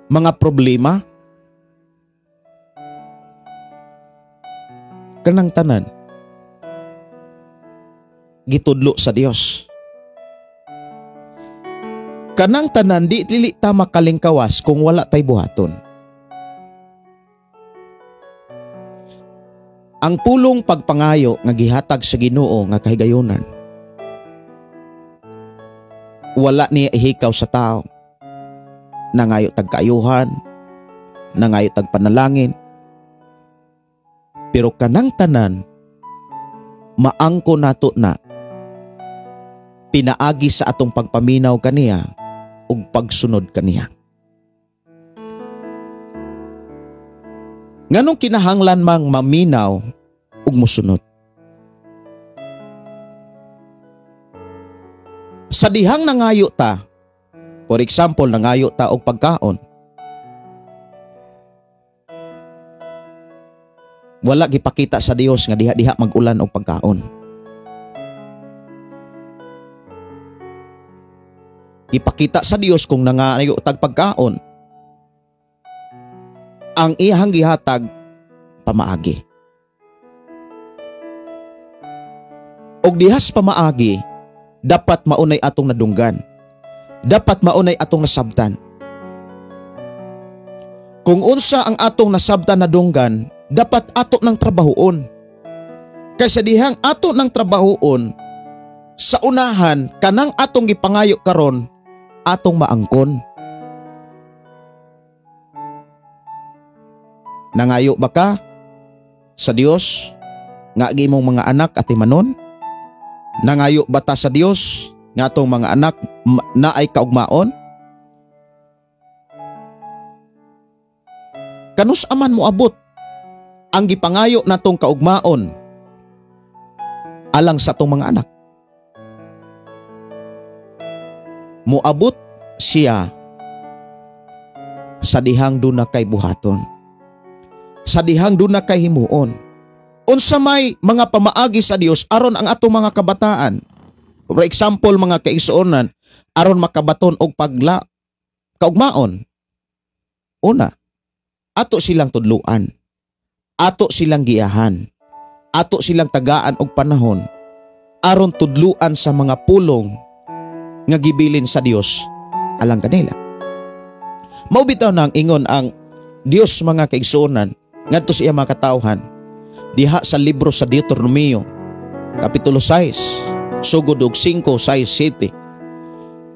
mga problema? Kanang tanan gitudlo sa Dios. Kanang tanan di dili ta makalingkawas kung wala tay buhaton. Ang pulong pagpangayo nga gihatag sa Ginoo nga kahigayonan, wala niya ihikaw sa tao. Nangayo tag kaayuhan, nangayo tag panalangin. Pero kanang tanan maangko nato na pinaagi sa atong pagpaminaw kaniya ug pagsunod kaniya. Nganong kinahanglan mang maminaw ug mosunod? Sa dihang nangayo ta, for example, nangayo ta og pagkaon, wala gipakita sa Dios nga diha-diha mag-ulan og pagkaon. Gipakita sa Dios kung nangayo tag pagkaon, ang iyang gihatag pamaagi. Og dihas pamaagi, dapat maunay atong nadunggan. Dapat maunay atong nasabtan. Kung unsa ang atong nasabtan na dunggan, dapat ato ng trabahoon. Kaysa dihang ato ng trabahoon, sa unahan kanang atong gipangayo karon, atong maangkon. Nangayo ba ka sa Dios nga ang imong mga anak atimanon? Nangayo ba ta sa Dios nga atong mga anak naay kaugmaon? Kanus aman moabot ang gipangayo natong kaugmaon alang sa atong mga anak? Moabot siya sa dihang duna kay buhaton, sa dihang duna kay himuon. Unsa may mga pamaagi sa Dios aron ang atong mga kabataan, for example mga kaigsuonan, aron makabaton og pagla kaugmaon? Una, ato silang tudluan, ato silang giyahan, ato silang tagaan og panahon aron tudluan sa mga pulong nga gibilin sa Dios alang kanila. Mao bitaw nang ingon ang Dios mga kaigsuonan ngadto sa iya mga katawhan diha sa libro sa Deuteronomio kapitulo 6 sugod og 5, 6,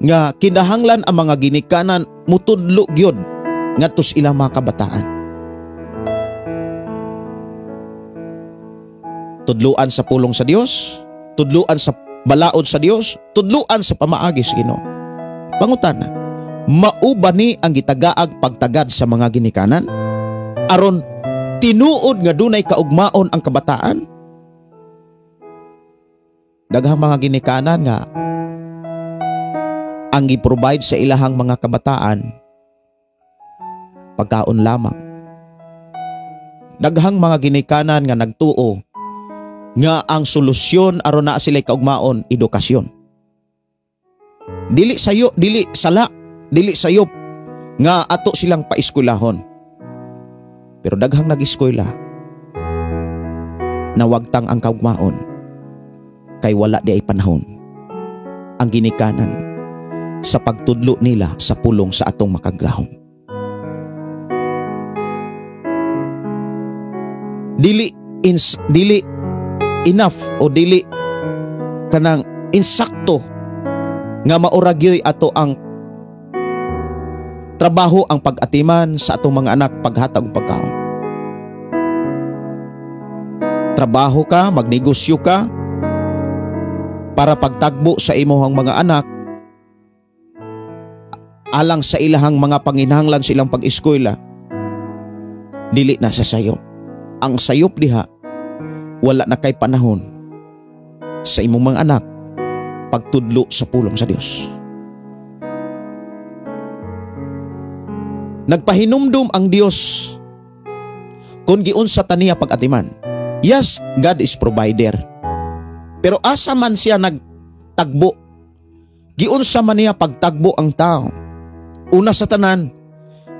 7 nga kinahanglan ang mga ginikanan mutudlo gyud ngadto sa ilang mga kabataan. Tudluan sa pulong sa Dios, tudluan sa balaod sa Dios, tudluan sa pamaagi sa Ginoo. Pangutana, mao ba ni ang gitagaag pagtagad sa mga ginikanan aron tinuod nga dunay kaugmaon ang kabataan? Daghang mga ginikanan nga ang gi-provide sa ilahang mga kabataan pagkaon lamang. Daghang mga ginikanan nga nagtuo nga ang solusyon aron naa sila'y kaugmaon, edukasyon. Dili sayo, dili sala, dili sayop nga ato silang paeskwelahon. Pero daghang nag-eskwela nawagtang ang kaugmaon kay wala di ay panahon ang ginikanan sa pagtudlo nila sa pulong sa atong makagagahom. Dili dili enough o dili kanang insakto nga maura gyoy ato ang trabaho ang pag-atiman sa atong mga anak paghatag og pagkaon. Trabaho ka, magnegosyo ka para pagtagbo sa imong mga anak alang sa ilahang mga panginahanglan silang pag-eskwela. Dili na sa sayop. Ang sayop diha, wala na kay panahon sa imong mga anak pagtudlo sa pulong sa Dios. Nagpahinumdum ang Dios kung giunsa ta niya pag-atiman. Yes, God is provider. Pero asa man siya nagtagbo? Giunsa man niya pagtagbo ang tao? Una sa tanan,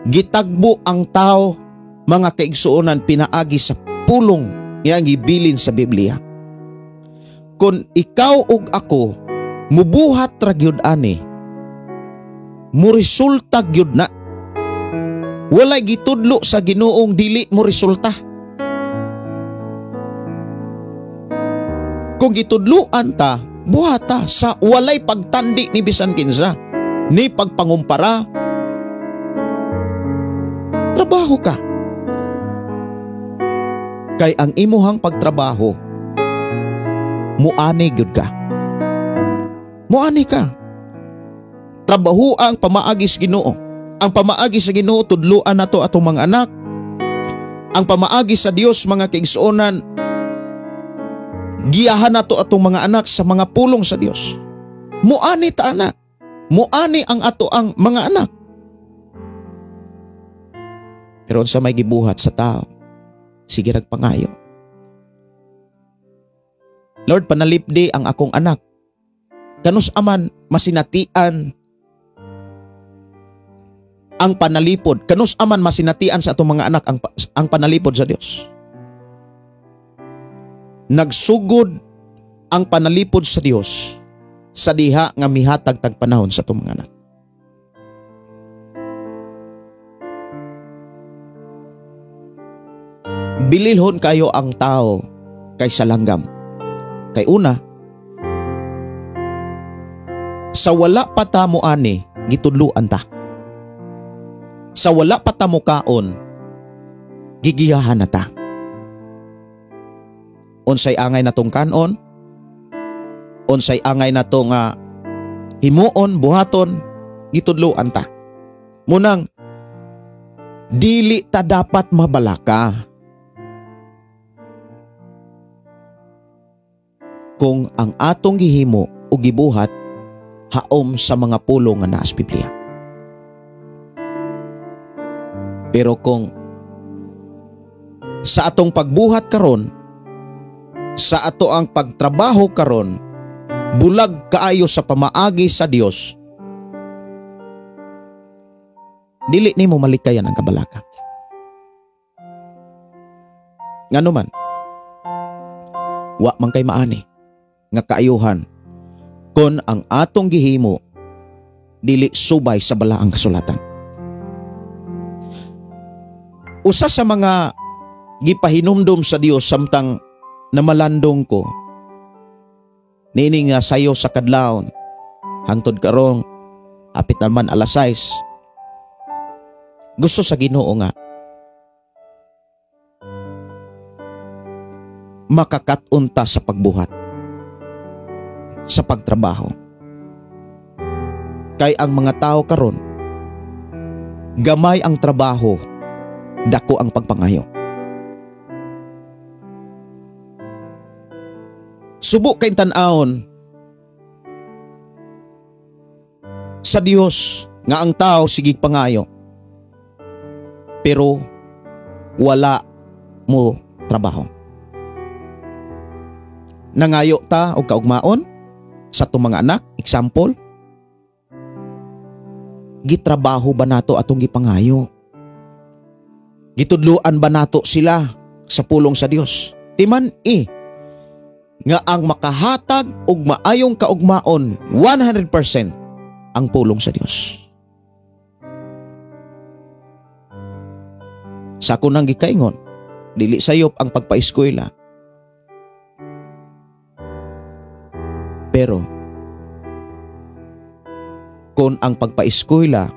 gitagbo ang tao mga kaigsuonan pinaagi sa pulong nga gibilin sa Biblia. Kung ikaw ug ako mubuhat ra gyud ani, muresulta gyud na. Walay gitudlo sa Ginoong dili mo resulta. Kung gitudloan ta, buhata sa walay pagtandi ni bisan kinsa, ni pagpangumpara. Trabaho ka. Kay ang imuhang pagtrabaho, muani gyud ka. Muani ka. Trabaho ang pamaagi sa Ginoo. Ang pamaagi sa Ginoo tudloan nato atong mga anak. Ang pamaagi sa Dios mga kaigsuonan, giyahan nato atong mga anak sa mga pulong sa Dios. Muani ta ana. Muani ang ato ang mga anak. Pero unsa may gibuhat sa tao, sige rag pangayo. Lord, panalipdi ang akong anak. Kanus aman masinatian ang panalipod. Kanus aman masinatian sa atong mga anak ang panalipod sa Dios. Nagsugod ang panalipod sa Dios sa diha nga mihatag tag panahon sa atong mga anak. Bililhon kayo ang tao kaysa langgam. Kay una, sa wala pa ta mo ani, gitudluan ta. Sa wala pa ta mo kaon, gigiyahan na ta. Unsay angay natong kanon, unsay angay nato nga himuon, buhaton, gitudluan ta. Munang dili ta dapat mabalaka kung ang atong gihimo o gibuhat haom sa mga pulong nga naa sa Biblia. Pero kung sa atong pagbuhat karon, sa ato ang pagtrabaho karon, bulag kaayo sa pamaagi sa Dios, dili nimo malikayan ang kabalaka. Ngano man, wa man kay maani nga kaayuhan kon ang atong gihimo dili subay sa balaang kasulatan. Usa sa mga gipahinumdom sa Dios samtang namalandong ko niini nga sayo sa kadlawon hangtod karong apit naman alas 6, gusto sa Ginoo nga makakat-on ta sa pagbuhat, sa pagtrabaho. Kay ang mga tao karon, gamay ang trabaho, dako ang pagpangayo. Subo kay tan-awon sa Dios nga ang tao sige pangayo, pero wala mo trabaho. Nangayo ta og kaugmaon sa atong mga anak, example, gitrabaho ba nato atong gipangayo? Gitudluan ba nato sila sa pulong sa Dios? Timan nga ang makahatag og maayong kaugmaon 100% ang pulong sa Dios. Sa ako nang gikaingon, dili sayop ang pagpaeskwela. Pero kung ang pagpaeskwela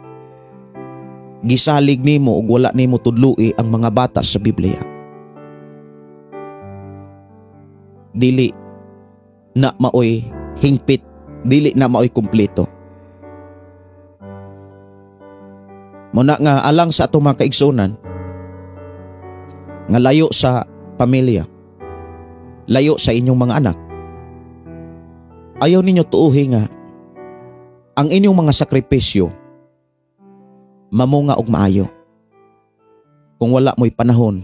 gisalig nimo ug wala nimo tudloi ang mga bata sa Biblia, dili na maoy hingpit, dili na maoy kumpleto. Muna nga alang sa atong mga kaigsunan nga layo sa pamilya, layo sa inyong mga anak, ayaw ninyo tuuhi nga ang inyong mga sakripisyo mamunga og maayo kung wala mo'y panahon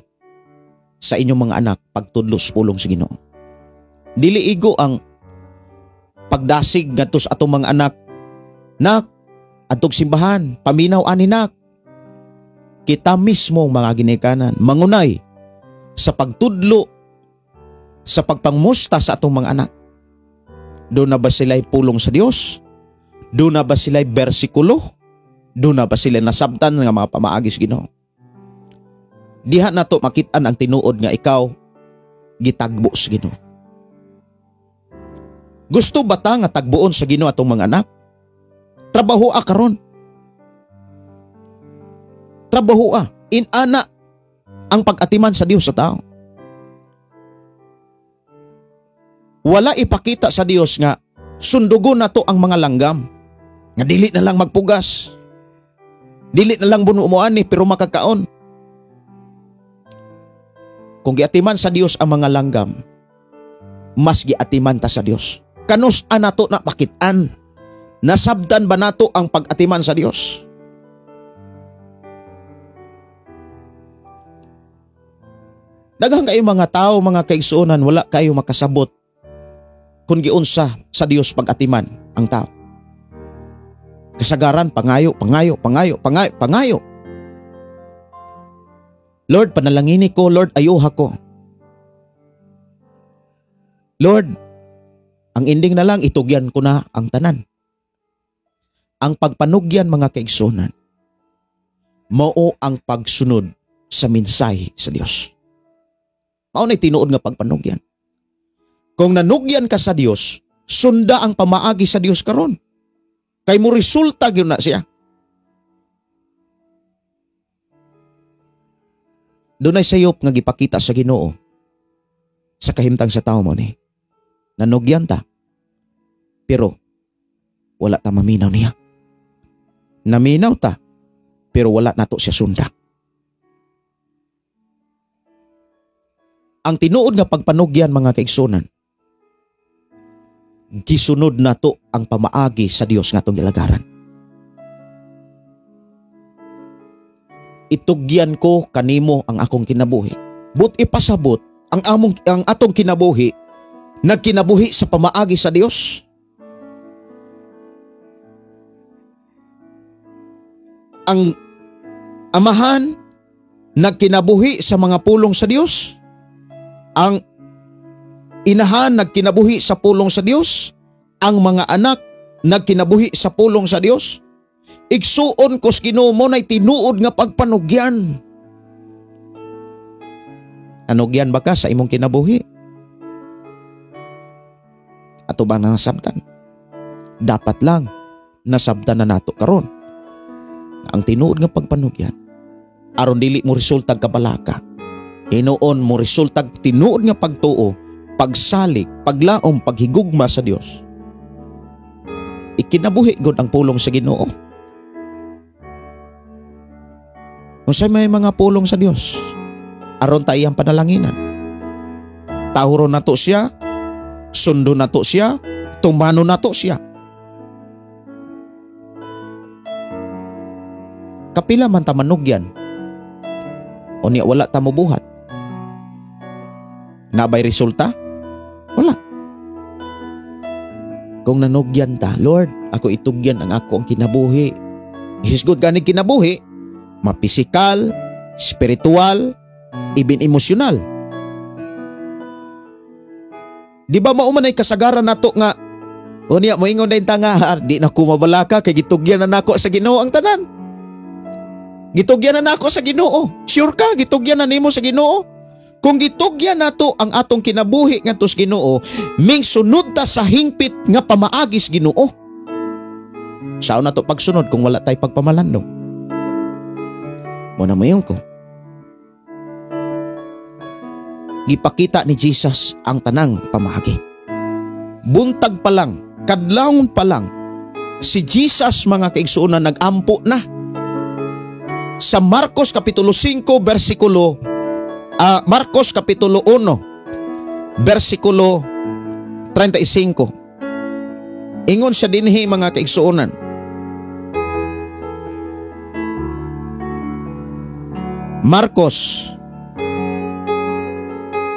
sa inyong mga anak pagtudlo sa pulong sa Ginoo. Dili igo ang pagdasig ngadto sa atong mga anak, nak, adtog simbahan, paminaw ani nak. Kita mismo mga ginikanan mangunay sa pagtudlo, sa pagpangmusta sa atong mga anak. Doon na ba sila'y pulong sa Dios? Doon na ba sila'y bersikulo? Doon na ba sila nasabtan nga mga pamaagi sa Ginoo? Diha na to makit-an ang tinuod nga ikaw gitagbo sa Ginoo. Gusto ba ta nga tagbuon sa Ginoo atong mga anak? Trabaho a karon. Trabaho a. Inana ang pag-atiman sa Dios sa tao. Wala ipakita sa Dios nga sundugon na to ang mga langgam. Nga dili na lang magpugas. Dili na lang bunuumuan ni pero makakaon. Kung giatiman sa Dios ang mga langgam, mas giatiman ta sa Dios. Kanus nato na makitaan? Nasabdan ba nato ang pag-atiman sa Dios? Daghang kayo mga tao, mga kaigsuonan, wala kayo makasabot kung giunsa sa Dios pag-atiman ang tao. Kasagaran, pangayo, pangayo, pangayo, pangayo, pangayo. Lord, panalangini ko. Lord, ayuha ko. Lord, ang ending na lang, itugyan ko na ang tanan. Ang pagpanugyan, mga kaigsunan, mao ang pagsunod sa mensahe sa Dios. Mao nay tinuod nga pagpanugyan. Kung nanugyan ka sa Dios, sunda ang pamaagi sa Dios karon. Kay mo resulta gyud na siya. Dunay sayop nga gipakita sa Ginoo sa kahimtang sa tao mo ni. Nanugyan ta, pero wala ta maminaw niya. Naminaw ta, pero wala nato siya sunda. Ang tinuod nga pagpanugyan, mga kaigsunan, gisunod nato ang pamaagi sa Dios nga atong gilagaran. Itugyan ko kanimo ang akong kinabuhi. But ipasabot ang atong kinabuhi nagkinabuhi sa pamaagi sa Dios. Ang amahan nagkinabuhi sa mga pulong sa Dios. Ang inahan nagkinabuhi sa pulong sa Dios. Ang mga anak nagkinabuhi sa pulong sa Dios. Igsuon ko sa Ginoo mo na'y tinuod nga pagpanugyan. Nanugyan ba ka sa imong kinabuhi? Ato ba na nasabtan? Dapat lang nasabtan na nato karon. Ang tinuod nga pagpanugyan, aron dili mo resultag kabalaka, hinuon mo resultag tinuod nga pagtuo, pagsalig, paglaom, paghigugma sa Dios. Ikinabuhi gud ang pulong sa Ginoo. Unsay may mga pulong sa Dios aron ta iyang panalanginan. Tahuron nato siya, sundo nato siya, tumano nato siya. Kapila man ta manugyan, unya wala ta mobuhat. Nabay resulta? Wala. Kung nanugyan ta, Lord, ako itugyan ang ako ang kinabuhi. Hisgot gani kinabuhi, mapisikal, spiritual, ibin emosyonal. Di ba mao man ay kasagaran nato nga unya moingon din ta nga di na ko mabalaka kay gitugyan na nako sa Ginoo ang tanan. Gitugyan na nako sa Ginoo. Sure ka gitugyan na nimo sa Ginoo? Kung gitugyan nato ang atong kinabuhi ngadto sa Ginoo, ming sunod ta sa hingpit nga pamaagi sa Ginoo. Sao nato pagsunod kung wala tay pagpamalandong? Mo na mayon ko. Gipakita ni Jesus ang tanang pamaagi. Buntag pa lang, kadlawon pa lang, si Jesus, mga kaigsuonan, nagampo na. Sa Marcos Kapitulo 5 versikulo Marcos Kapitulo 1 versikulo 35. Ingon siya dinhi, mga kaigsuonan. Marcos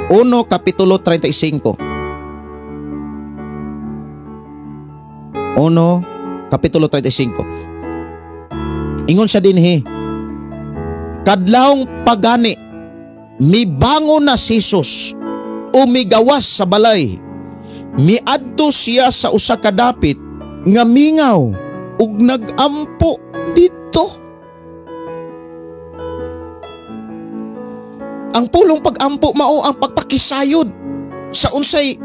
1 Kapitulo 35. 1 Kapitulo 35. Ingon siya dinhi, kadlawng pagani, mibangon na si Jesus, umigawas sa balay. Miadto siya sa usa ka dapit nga mingaw ug nagampo didto. Ang pulong pag-ampo mao ang pagpakisayod sa unsay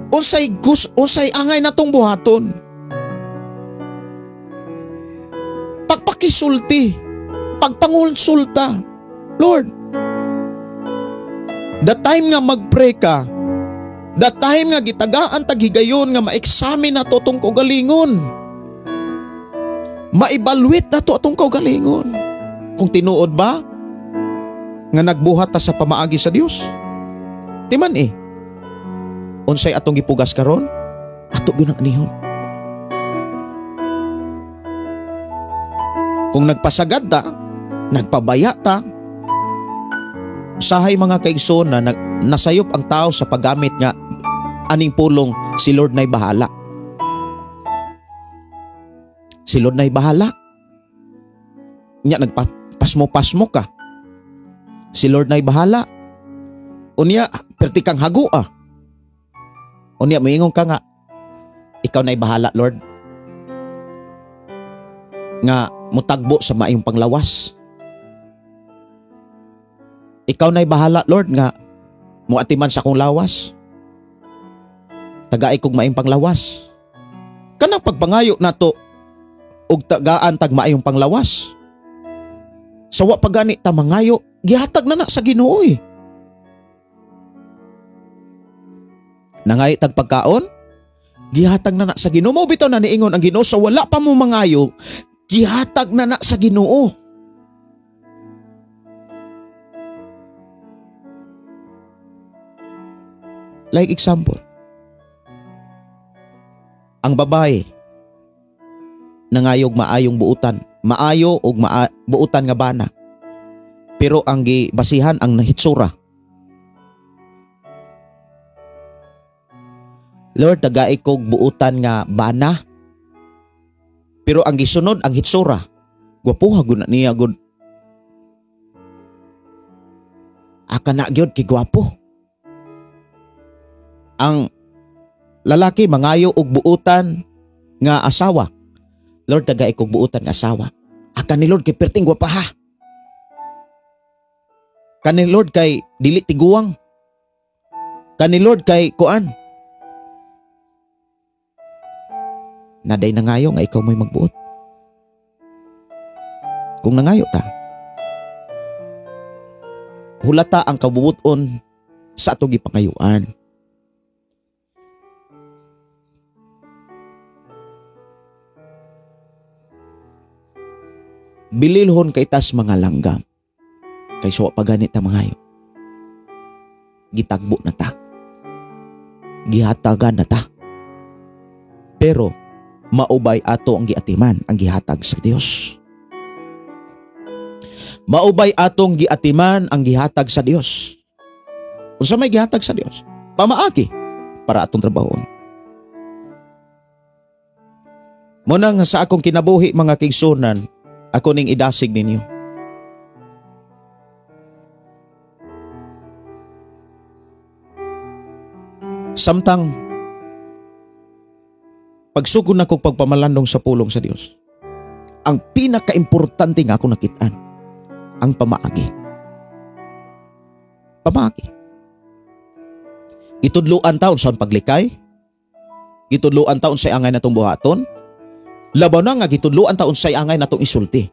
unsay gus unsay angay natong buhaton. Pagpakisulti, pagpangonsulta. Lord, the time nga magpray ka, the time nga gitagaan taghigayon nga ma-examine nato atong kaugalingon, ma-evaluate nato atong kaugalingon. Kung tinuod ba nga nagbuhat ta sa pamaagi sa Dios? Timan eh. Unsay atong gipugas karon? Ato gyud ang anihon. Kung nagpasagad ta, nagpabaya ta, sahay mga kaigsoon na nasayop ang tao sa paggamit nga aning pulong, si Lord na'y bahala. Si Lord na'y bahala. Nya nagpasmo-pasmo ka. Si Lord na'y bahala. Unya, perti kang hago ah. Unya, moingon ka nga, ikaw na'y bahala, Lord. Nga mutagbo sa maayong panglawas. Ikaw na'y bahala, Lord, nga Muatiman sa akong lawas. Tagaay kog maayong panglawas. Kanang pagpangayo nato og tagaan tag maayong panglawas. Sa wa pa gani ta mangayo, gihatag na na sa Ginoo eh. Nangayo tag pagkaon, gihatag na na sa Ginoo. Mao bitaw na niingon ang Ginoo sa wala pa mo mangayo, gihatag na na sa Ginoo. Like example, ang babae nangayog maayong buutan, maayo og buutan nga bana. Pero ang gibasihan ang nahitsura. Lord, tagai kog buutan nga bana. Pero ang gisunod ang hitsura. Gwapuha gud na niya gud. Aka na gyud kay gwapo. Ang lalaki mangayo og buutan nga asawa. Lord, tagai kog buutan nga asawa. Aka ni Lord kay perting gwapa ha. Kani Lord kay dili tiguang. Kani Lord kay kuan. Naday nangayo nga ikaw mo'y magbuot. Kung nangayo ta, hulata ang kabubuton sa atong gipangayuan. Bililhon kay tas mga langgam. Kay suwa pa ganit ta mangayo. Gitagbo na ta. Gihatagan na ta. Pero maubay ato ang giatiman ang gihatag sa Dios. Maubay atong giatiman ang gihatag sa Dios. Unsa may gihatag sa Dios? Pamaagi para atong trabahoon. Muna nga sa akong kinabuhi mga kaigsunan, ako ning idasig ninyo. Samtang pagsugod na kong pagpamalandong sa pulong sa Dios, ang pinakaimportante nga ako nakitaan, ang pamaagi. Pamaagi. Gitudloan taon sa paglikay, gitudloan taon sa angay natong buhaton, labaw na nga gitudloan taon sa angay natong isulti.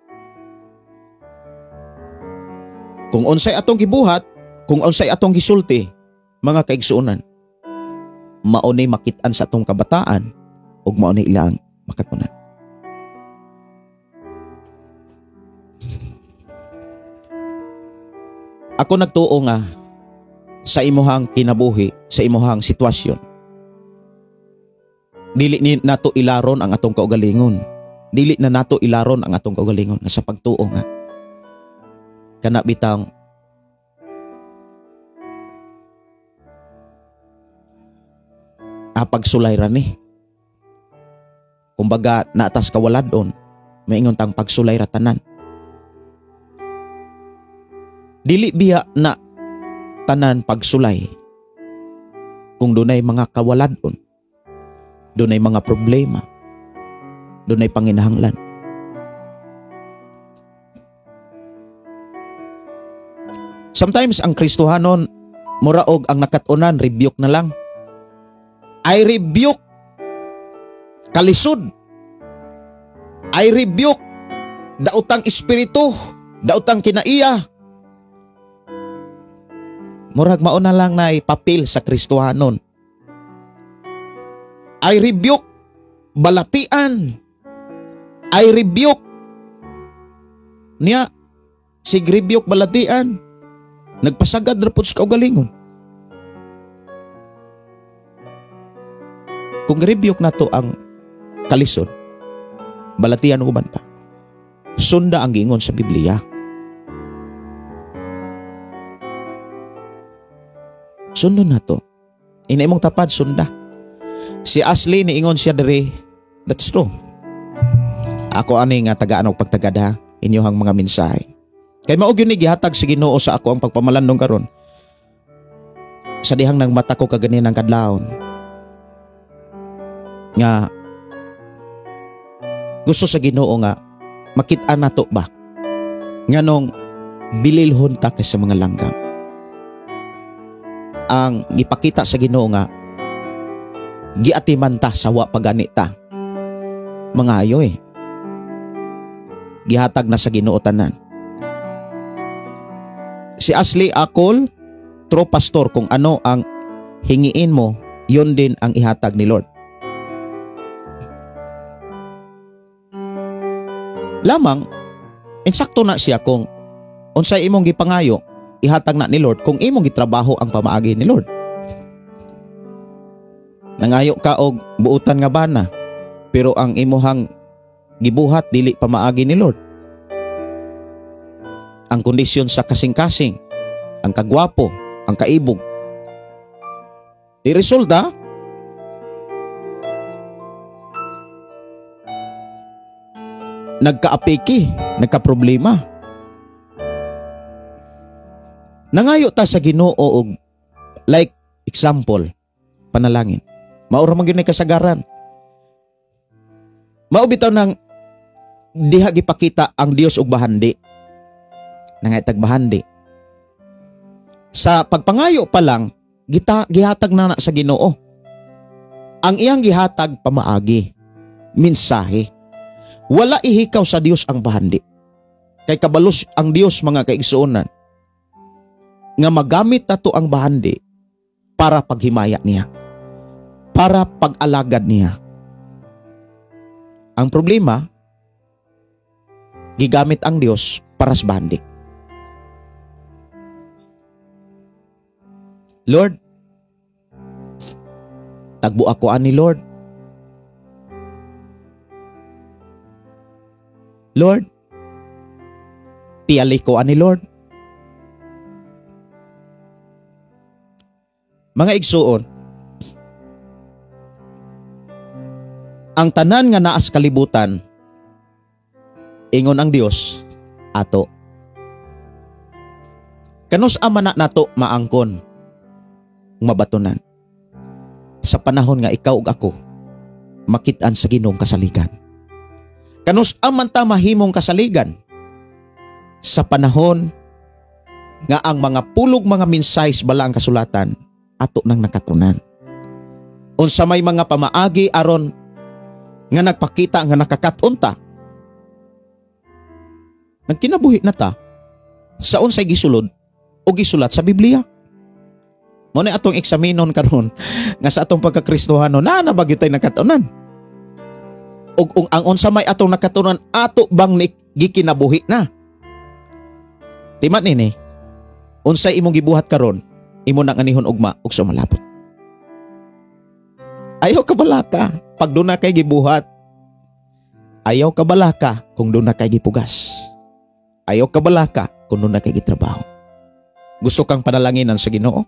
Kung unsay atong gibuhat, kung unsay atong gisulti, mga kaigsuonan, maunay makit-an sa atong kabataan ug maunay ilang makatunan. Ako nagtuo nga sa imuhang kinabuhi, sa imuhang sitwasyon, dili ni nato ilaron ang atong kaugalingon. Dili na nato ilaron ang atong kaugalingon nga sa pagtuo nga kana bitang pagsulay ra ni. Kumbaga naatas kawaladon, maingon tang pagsulay ra tanan. Dili biya na tanan pagsulay kung dunay mga kawaladon, dunay mga problema, dunay panginahanglan. Sometimes ang Kristohanon muraog ang nakatunan, rebuke na lang. I rebuke kalisod. I rebuke daotang espiritu, daotang kinaiya. Murag mauna lang na ipapil sa Kristohanon. I rebuke balatian. I rebuke niya sig rebuke balatian. Nagpasagad ra pud sa kaugalingon. Kung rebuke nato ang kalisod, balatian ug uban pa, sunda ang giingon sa Biblia. Sundon nato. Ina imong tapad, sunda. Si Ashley niingon siya diri, that's true. Ako ani nga tagaan og pagtagad ha, inyohang mga mensahe. Kay mao gyud ni gihatag sa Ginoo sa ako ang pagpamalandong karon. Sa dihang nang mata ko kaganinang kadlawon nga gusto sa Ginoo nga makit-an nato ba nganong bililhon ta kay sa mga langgam. ang gipakita sa Ginoo nga giatiman ta sa wa pagani ta mangayo eh. Gihatag na sa Ginoo tanan. Si Ashley Akol, true pastor, kung ano ang hingiin mo, yun din ang ihatag ni Lord. Lamang, insakto na siya kung unsay imong gipangayo, ihatag na ni Lord kung imong gitrabaho ang pamaagi ni Lord. Nangayo ka og buutan nga bana, pero ang imuhang gibuhat dili pamaagi ni Lord. Ang kondisyon sa kasing-kasing, ang kagwapo, ang kaibog. Di resulta, nagkaapiki, nagkaproblema. Nangayo ta sa Ginoo og like example, panalangin. Maura man gyud ni kasagaran. Mao bitaw nang diha gipakita ang Dios og bahandi. Nangaytag bahandi. Sa pagpangayo pa lang, gihatag na sa Ginoo. Ang iyang gihatag pamaagi, mensahe. Wala ihikaw sa Dios ang bahandi. Kay kabalos ang Dios, mga kaigsuonan, nga magamit nato ang bahandi para paghimaya niya, para pag-alagad niya. Ang problema, gigamit ang Dios para sa bahandi. Lord, tagbo ako ani Lord. Lord, piyali ko ani Lord. Mga igsuon, ang tanan nga naas kalibutan, ingon ang Dios ato. Kanus ama na nato maangkon, mabatunan. Sa panahon nga ikaw ug ako makit-an sa Ginoong kasaligan. Kanus aman ta mahimong kasaligan sa panahon nga ang mga pulog mga mensahe bala ang kasulatan ato nang nakatunan. Unsa may mga pamaagi aron nga nagpakita nga nakakaton ta, nagkinabuhi na ta sa unsay gisulod o gisulat sa Biblia. Mo na atong eksaminon karon nga sa atong pagkakristohano na na ba gyud tay nakatunan? Og ang unsa may atong nakatunan ato bang gikinabuhi na? Timan nini, unsay imong gibuhat karon, imo nang anihon ugma og sumalabot. Ayaw ka balaka pag duna kay gibuhat. Ayaw ka balaka kung duna kay gipugas. Ayaw ka balaka kung duna kay gitrabaho. Gusto kang panalanginan sa Ginoo?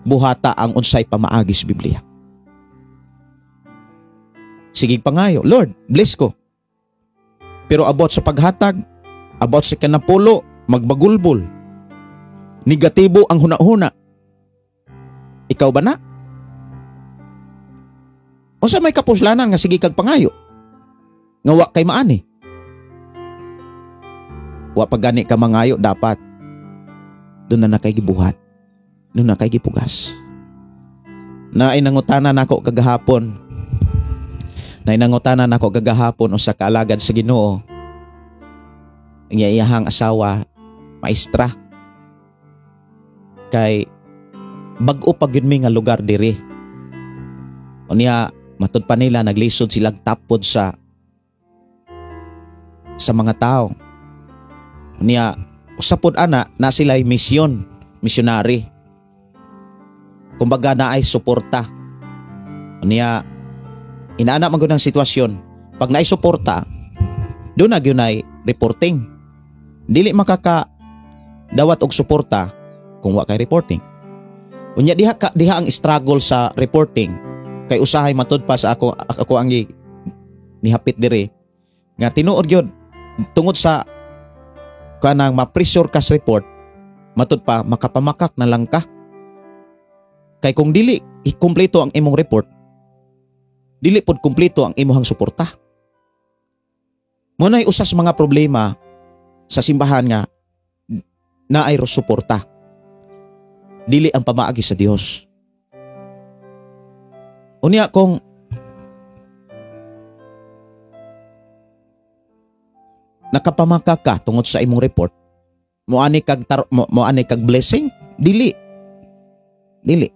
Buhata ang unsay pamaagi sa Biblia. Sige pangayo, Lord, bless ko. Pero about sa paghatag, about sa kanapulo, magbagulbol. Negatibo ang huna-huna. Ikaw ba na? Unsa may kapuslanan nga sige kag pangayo? Nga wa kay maani. Wa pa gani ka mangayo, dapat doon na kay gibuhat. Doon na kay gipugas. Naay nangutana nako kagahapon. Naay nangutana nako kagahapon usa ka alagad sa Ginoo. Ang iyahang asawa maestra. Kay bag-o pa gyud mi nga lugar diri. Unya matud pa nila naglisod silang tapod sa mga tao. Unya usa pod ana na sila'y misyon, misyonary. Kumbaga na ay suporta. Unya inaana man gud ang sitwasyon. Pag naay suporta, doon na gyud ay reporting. Dili makaka dawat og suporta kung wa kay reporting. Unya diha ang struggle sa reporting kay usahay matud pa sa ako ang nihapit diri nga tinuod gyud tungod sa kanang ma-pressure ka sa report, matud pa makapamakak na lang ka. Kay kung dili ikumpleto ang imong report, dili pod kumpleto ang imong suporta. Mo nay usas mga problema sa simbahan nga Naay suporta. Dili ang pamaagi sa Dios. Unya kung nakapamaka ka tungod sa imong report, moani kag moani kag blessing, dili. Dili.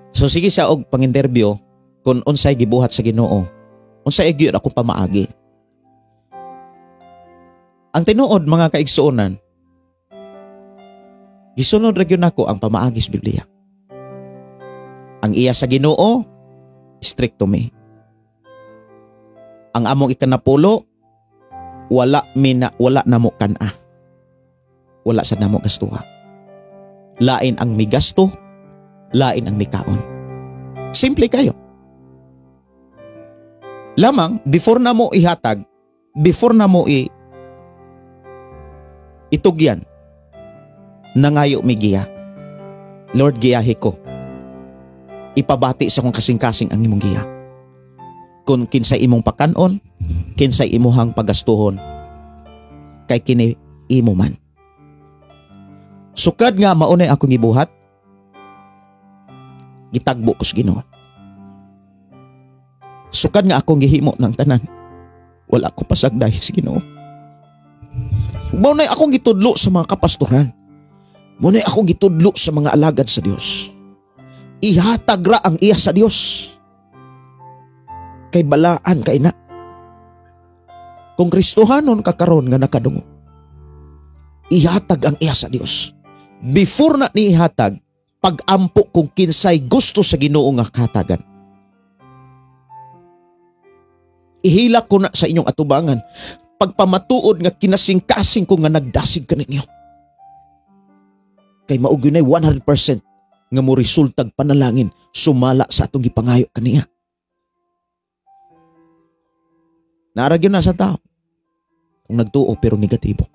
So sige siya og panginterview kung unsay gibuhat sa Ginoo. Unsay gyud akong pamaagi. Ang tinuod mga kaigsuonan, gisunod ra gyud nako ang pamaagi sa Biblia. Ang iya sa Ginoo, stricto mi. Ang among ikanapulo, wala namo kan-a. Wala sa namo gastuha. Lain ang migasto, lain ang mikaon. Simple kayo. Lamang, before na mo ihatag, before na mo itugyan, nangayo mi giya. Lord, giyahi ko. Ipabati sa kong kasing-kasing ang imong giya. Kung kinsay imong pakanon, kinsay imuhang pagastuhon, kay kini imo man. Sukad nga maunay akong gibuhat, gitagbo ko sa Ginoo. Sukad nga akong gihimo ng tanan, wala ko pasagday sa Ginoo. Maunay akong gitudlo sa mga kapastoran. Maunay akong gitudlo sa mga alagad sa Dios. Ihatag ra ang iya sa Dios. Kay balaan kay na. Kung Kristohanon ka karon nga nakadungo, ihatag ang iya sa Dios. Before na niihatag, pag-ampo kung kinsay gusto sa Ginoo nga katagan. Ihilak ko na sa inyong atubangan, pagpamatuod nga kinasingkasing ko nga nagdasig kaninyo. Kay mao gyud nay 100% nga mo resultag panalangin sumala sa atong gipangayo kaniya. Naara gyud na sa tao kung nagtuo pero negatibo.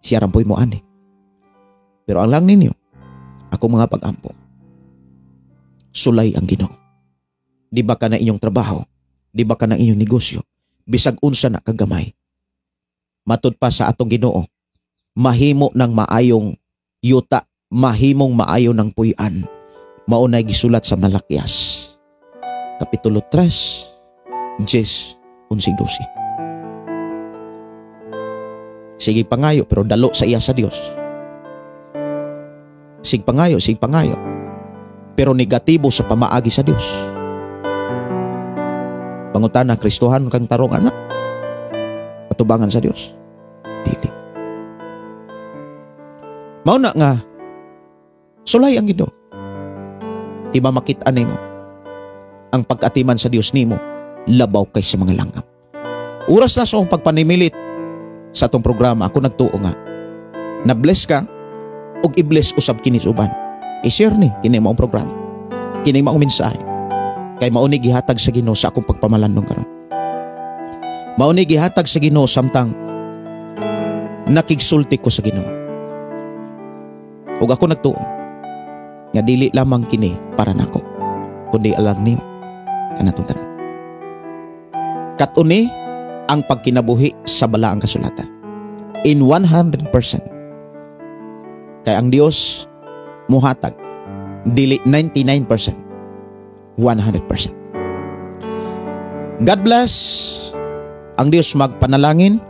Siya rampoy mo ani. Pero ang lang ninyo, ako mga pag-ampo, sulay ang Ginoo. Di ba ka na inyong trabaho? Di ba ka na inyong negosyo? Bisag unsa na kagamay. Matud pa sa atong Ginoo, mahimo ng maayong yuta, mahimong maayo ng puy-an. Maunay gisulat sa Malakias, Kapitulo 3, 10:11-12. Sige pangayo pero dalo sa iya sa Dios. Sige pangayo pero negatibo sa pamaagi sa Dios. Pangutana, Kristohan kang tarong anak, atubangan sa Dios? Dili. Mao na nga sulay ang Ginoo. Di ba makit-an nimo ang pag-atiman sa Dios nimo labaw kay sa mga langgam. Oras na sa akong pagpanimilit sa atong programa, ako nagtuo nga na-bless ka ug i-bless usab kini sa uban. I-share ni kini maong programa, kini maong mensahe, kay mao ni gihatag sa Ginoo sa akong pagpamalandong karon. Mao ni gihatag sa Ginoo samtang nakigsulti ko sa Ginoo. Ug ako nagtuo nga dili lamang kini para nako, kundi alang nimo kanatong tanan. Katuni ang pagkinabuhi sa balaang kasulatan in 100%. Kay ang Dios muhatag dili 99%, 100%. God bless. Ang Dios magpanalangin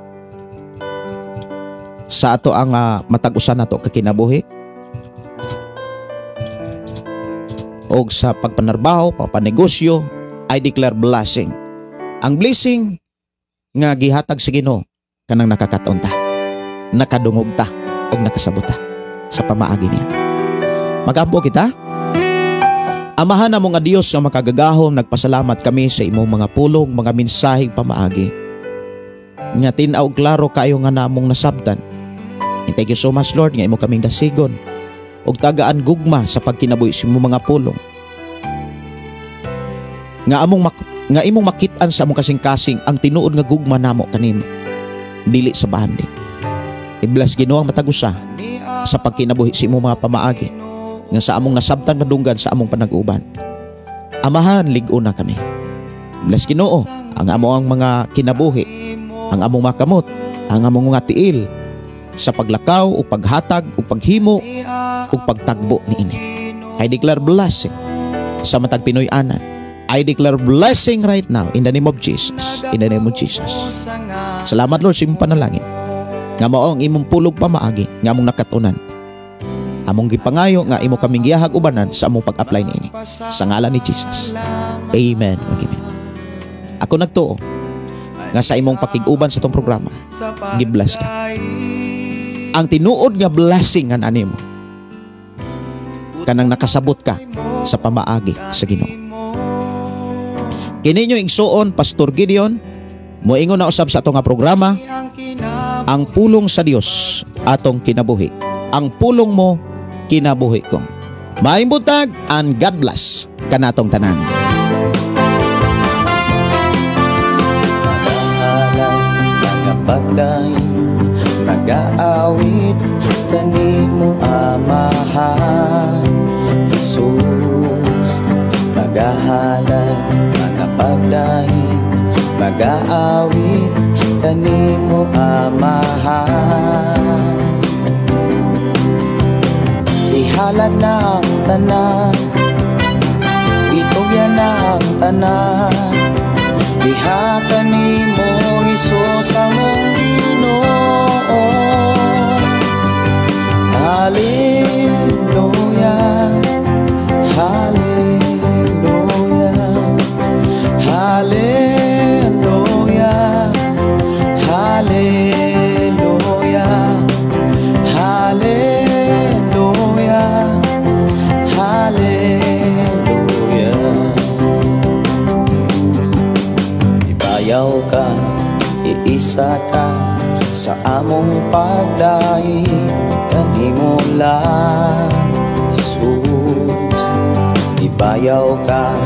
sa ato ang matag-usan nato kakinabuhi og sa pagpanarbaho, pagpanegosyo. I declare blessing. Ang blessing nga gihatag sa Ginoo kanang nakakataon ta, nakadungog ta og nakasabot ta sa pamaagi niya. Magampo kita. Amahan namo nga Dios nga makagagahom, nagpasalamat kami sa imong mga pulong, mga mensaheng pamaagi nga tin-aw klaro kayo nga namong nasabtan. And thank you so much, Lord, nga imo kaming dasigon og tagaan gugma sa pagkinabuhi sa imong mga pulong nga among nga imong makit-an sa among kasing-kasing ang tinuod nga gugma namo kanimo, dili sa bahandi. I-bless Ginoo ang matag usa sa pagkinabuhi sa imong mga pamaagi nga sa among nasabtan madunggan sa among panag-uban. Amahan, lig-on na kami. Bless Ginoo ang amo ang mga kinabuhi, ang among mga kamot, ang among mga tiil, Sa paglakaw o paghatag o paghimo o pagtagbo niini. I declare blessing sa matag Pinoy-anan. I declare blessing right now in the name of Jesus. In the name of Jesus. Salamat, Lord, sa imong panalangin. Nga mao ang imong pulong pamaagi nga among nakatunan. Among gipangayo nga imo kaming giyahag ubanan sa among pag-apply niini. Sa ngalan ni Jesus. Amen. Amen. Ako nagtuo nga sa imong pakig-uban sa atong programa, gi-bless ka. Ang tinuod nga blessing nga naa nimo kanang nakasabot ka sa pamaagi sa Ginoo. Kini inyong igsuon, Pastor Gideon, moingon na usab sa ato nga programa, ang pulong sa Dios atong kinabuhi. Ang pulong mo, kinabuhi ko. Maayong buntag and God bless kanatong tanan. Magahalad, magapagdaig, magaawit kanimo, Amahan Jesus. Magahalad, magapagdaig, magaawit kanimo, Amahan. Ihalad na ang tanan, itugyan na ang tanan, diha kanimo, Hesus, among Ginoo. Hallelujah, hallelujah, hallelujah, hallelujah, hallelujah, hallelujah. Ibayaw ka, iisa ka sa among pagdaig kanimo lang, Jesus. Ibayaw ka,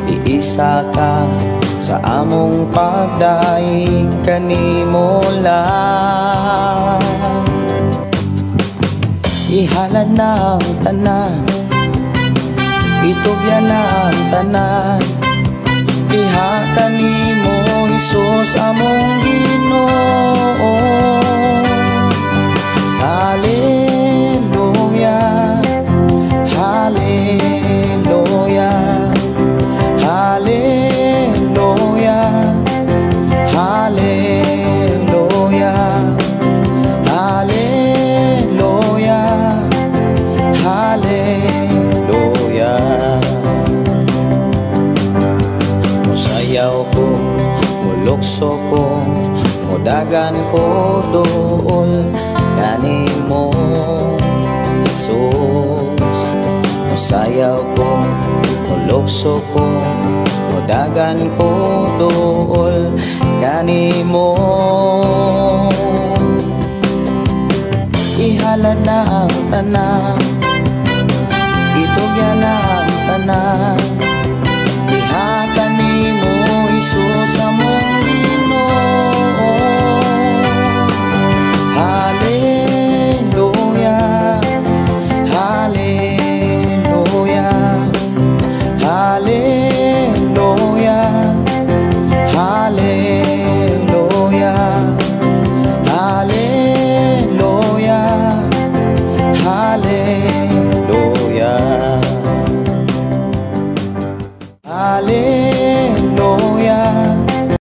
iisa ka sa among pagdaig kanimo lang. Ihalad na ang tanan, itugyan na ang tanan, diha kanimo, Hesus, among Ginoo. Hallelujah, hallelujah, hallelujah, hallelujah, hallelujah, hallelujah. Musayaw ko, mulukso ko, mudagan ko dool kanimo, Jesus. Musayaw ko, mulukso ko, mudagan ko dool kanimo. Ihalad na ang tanan.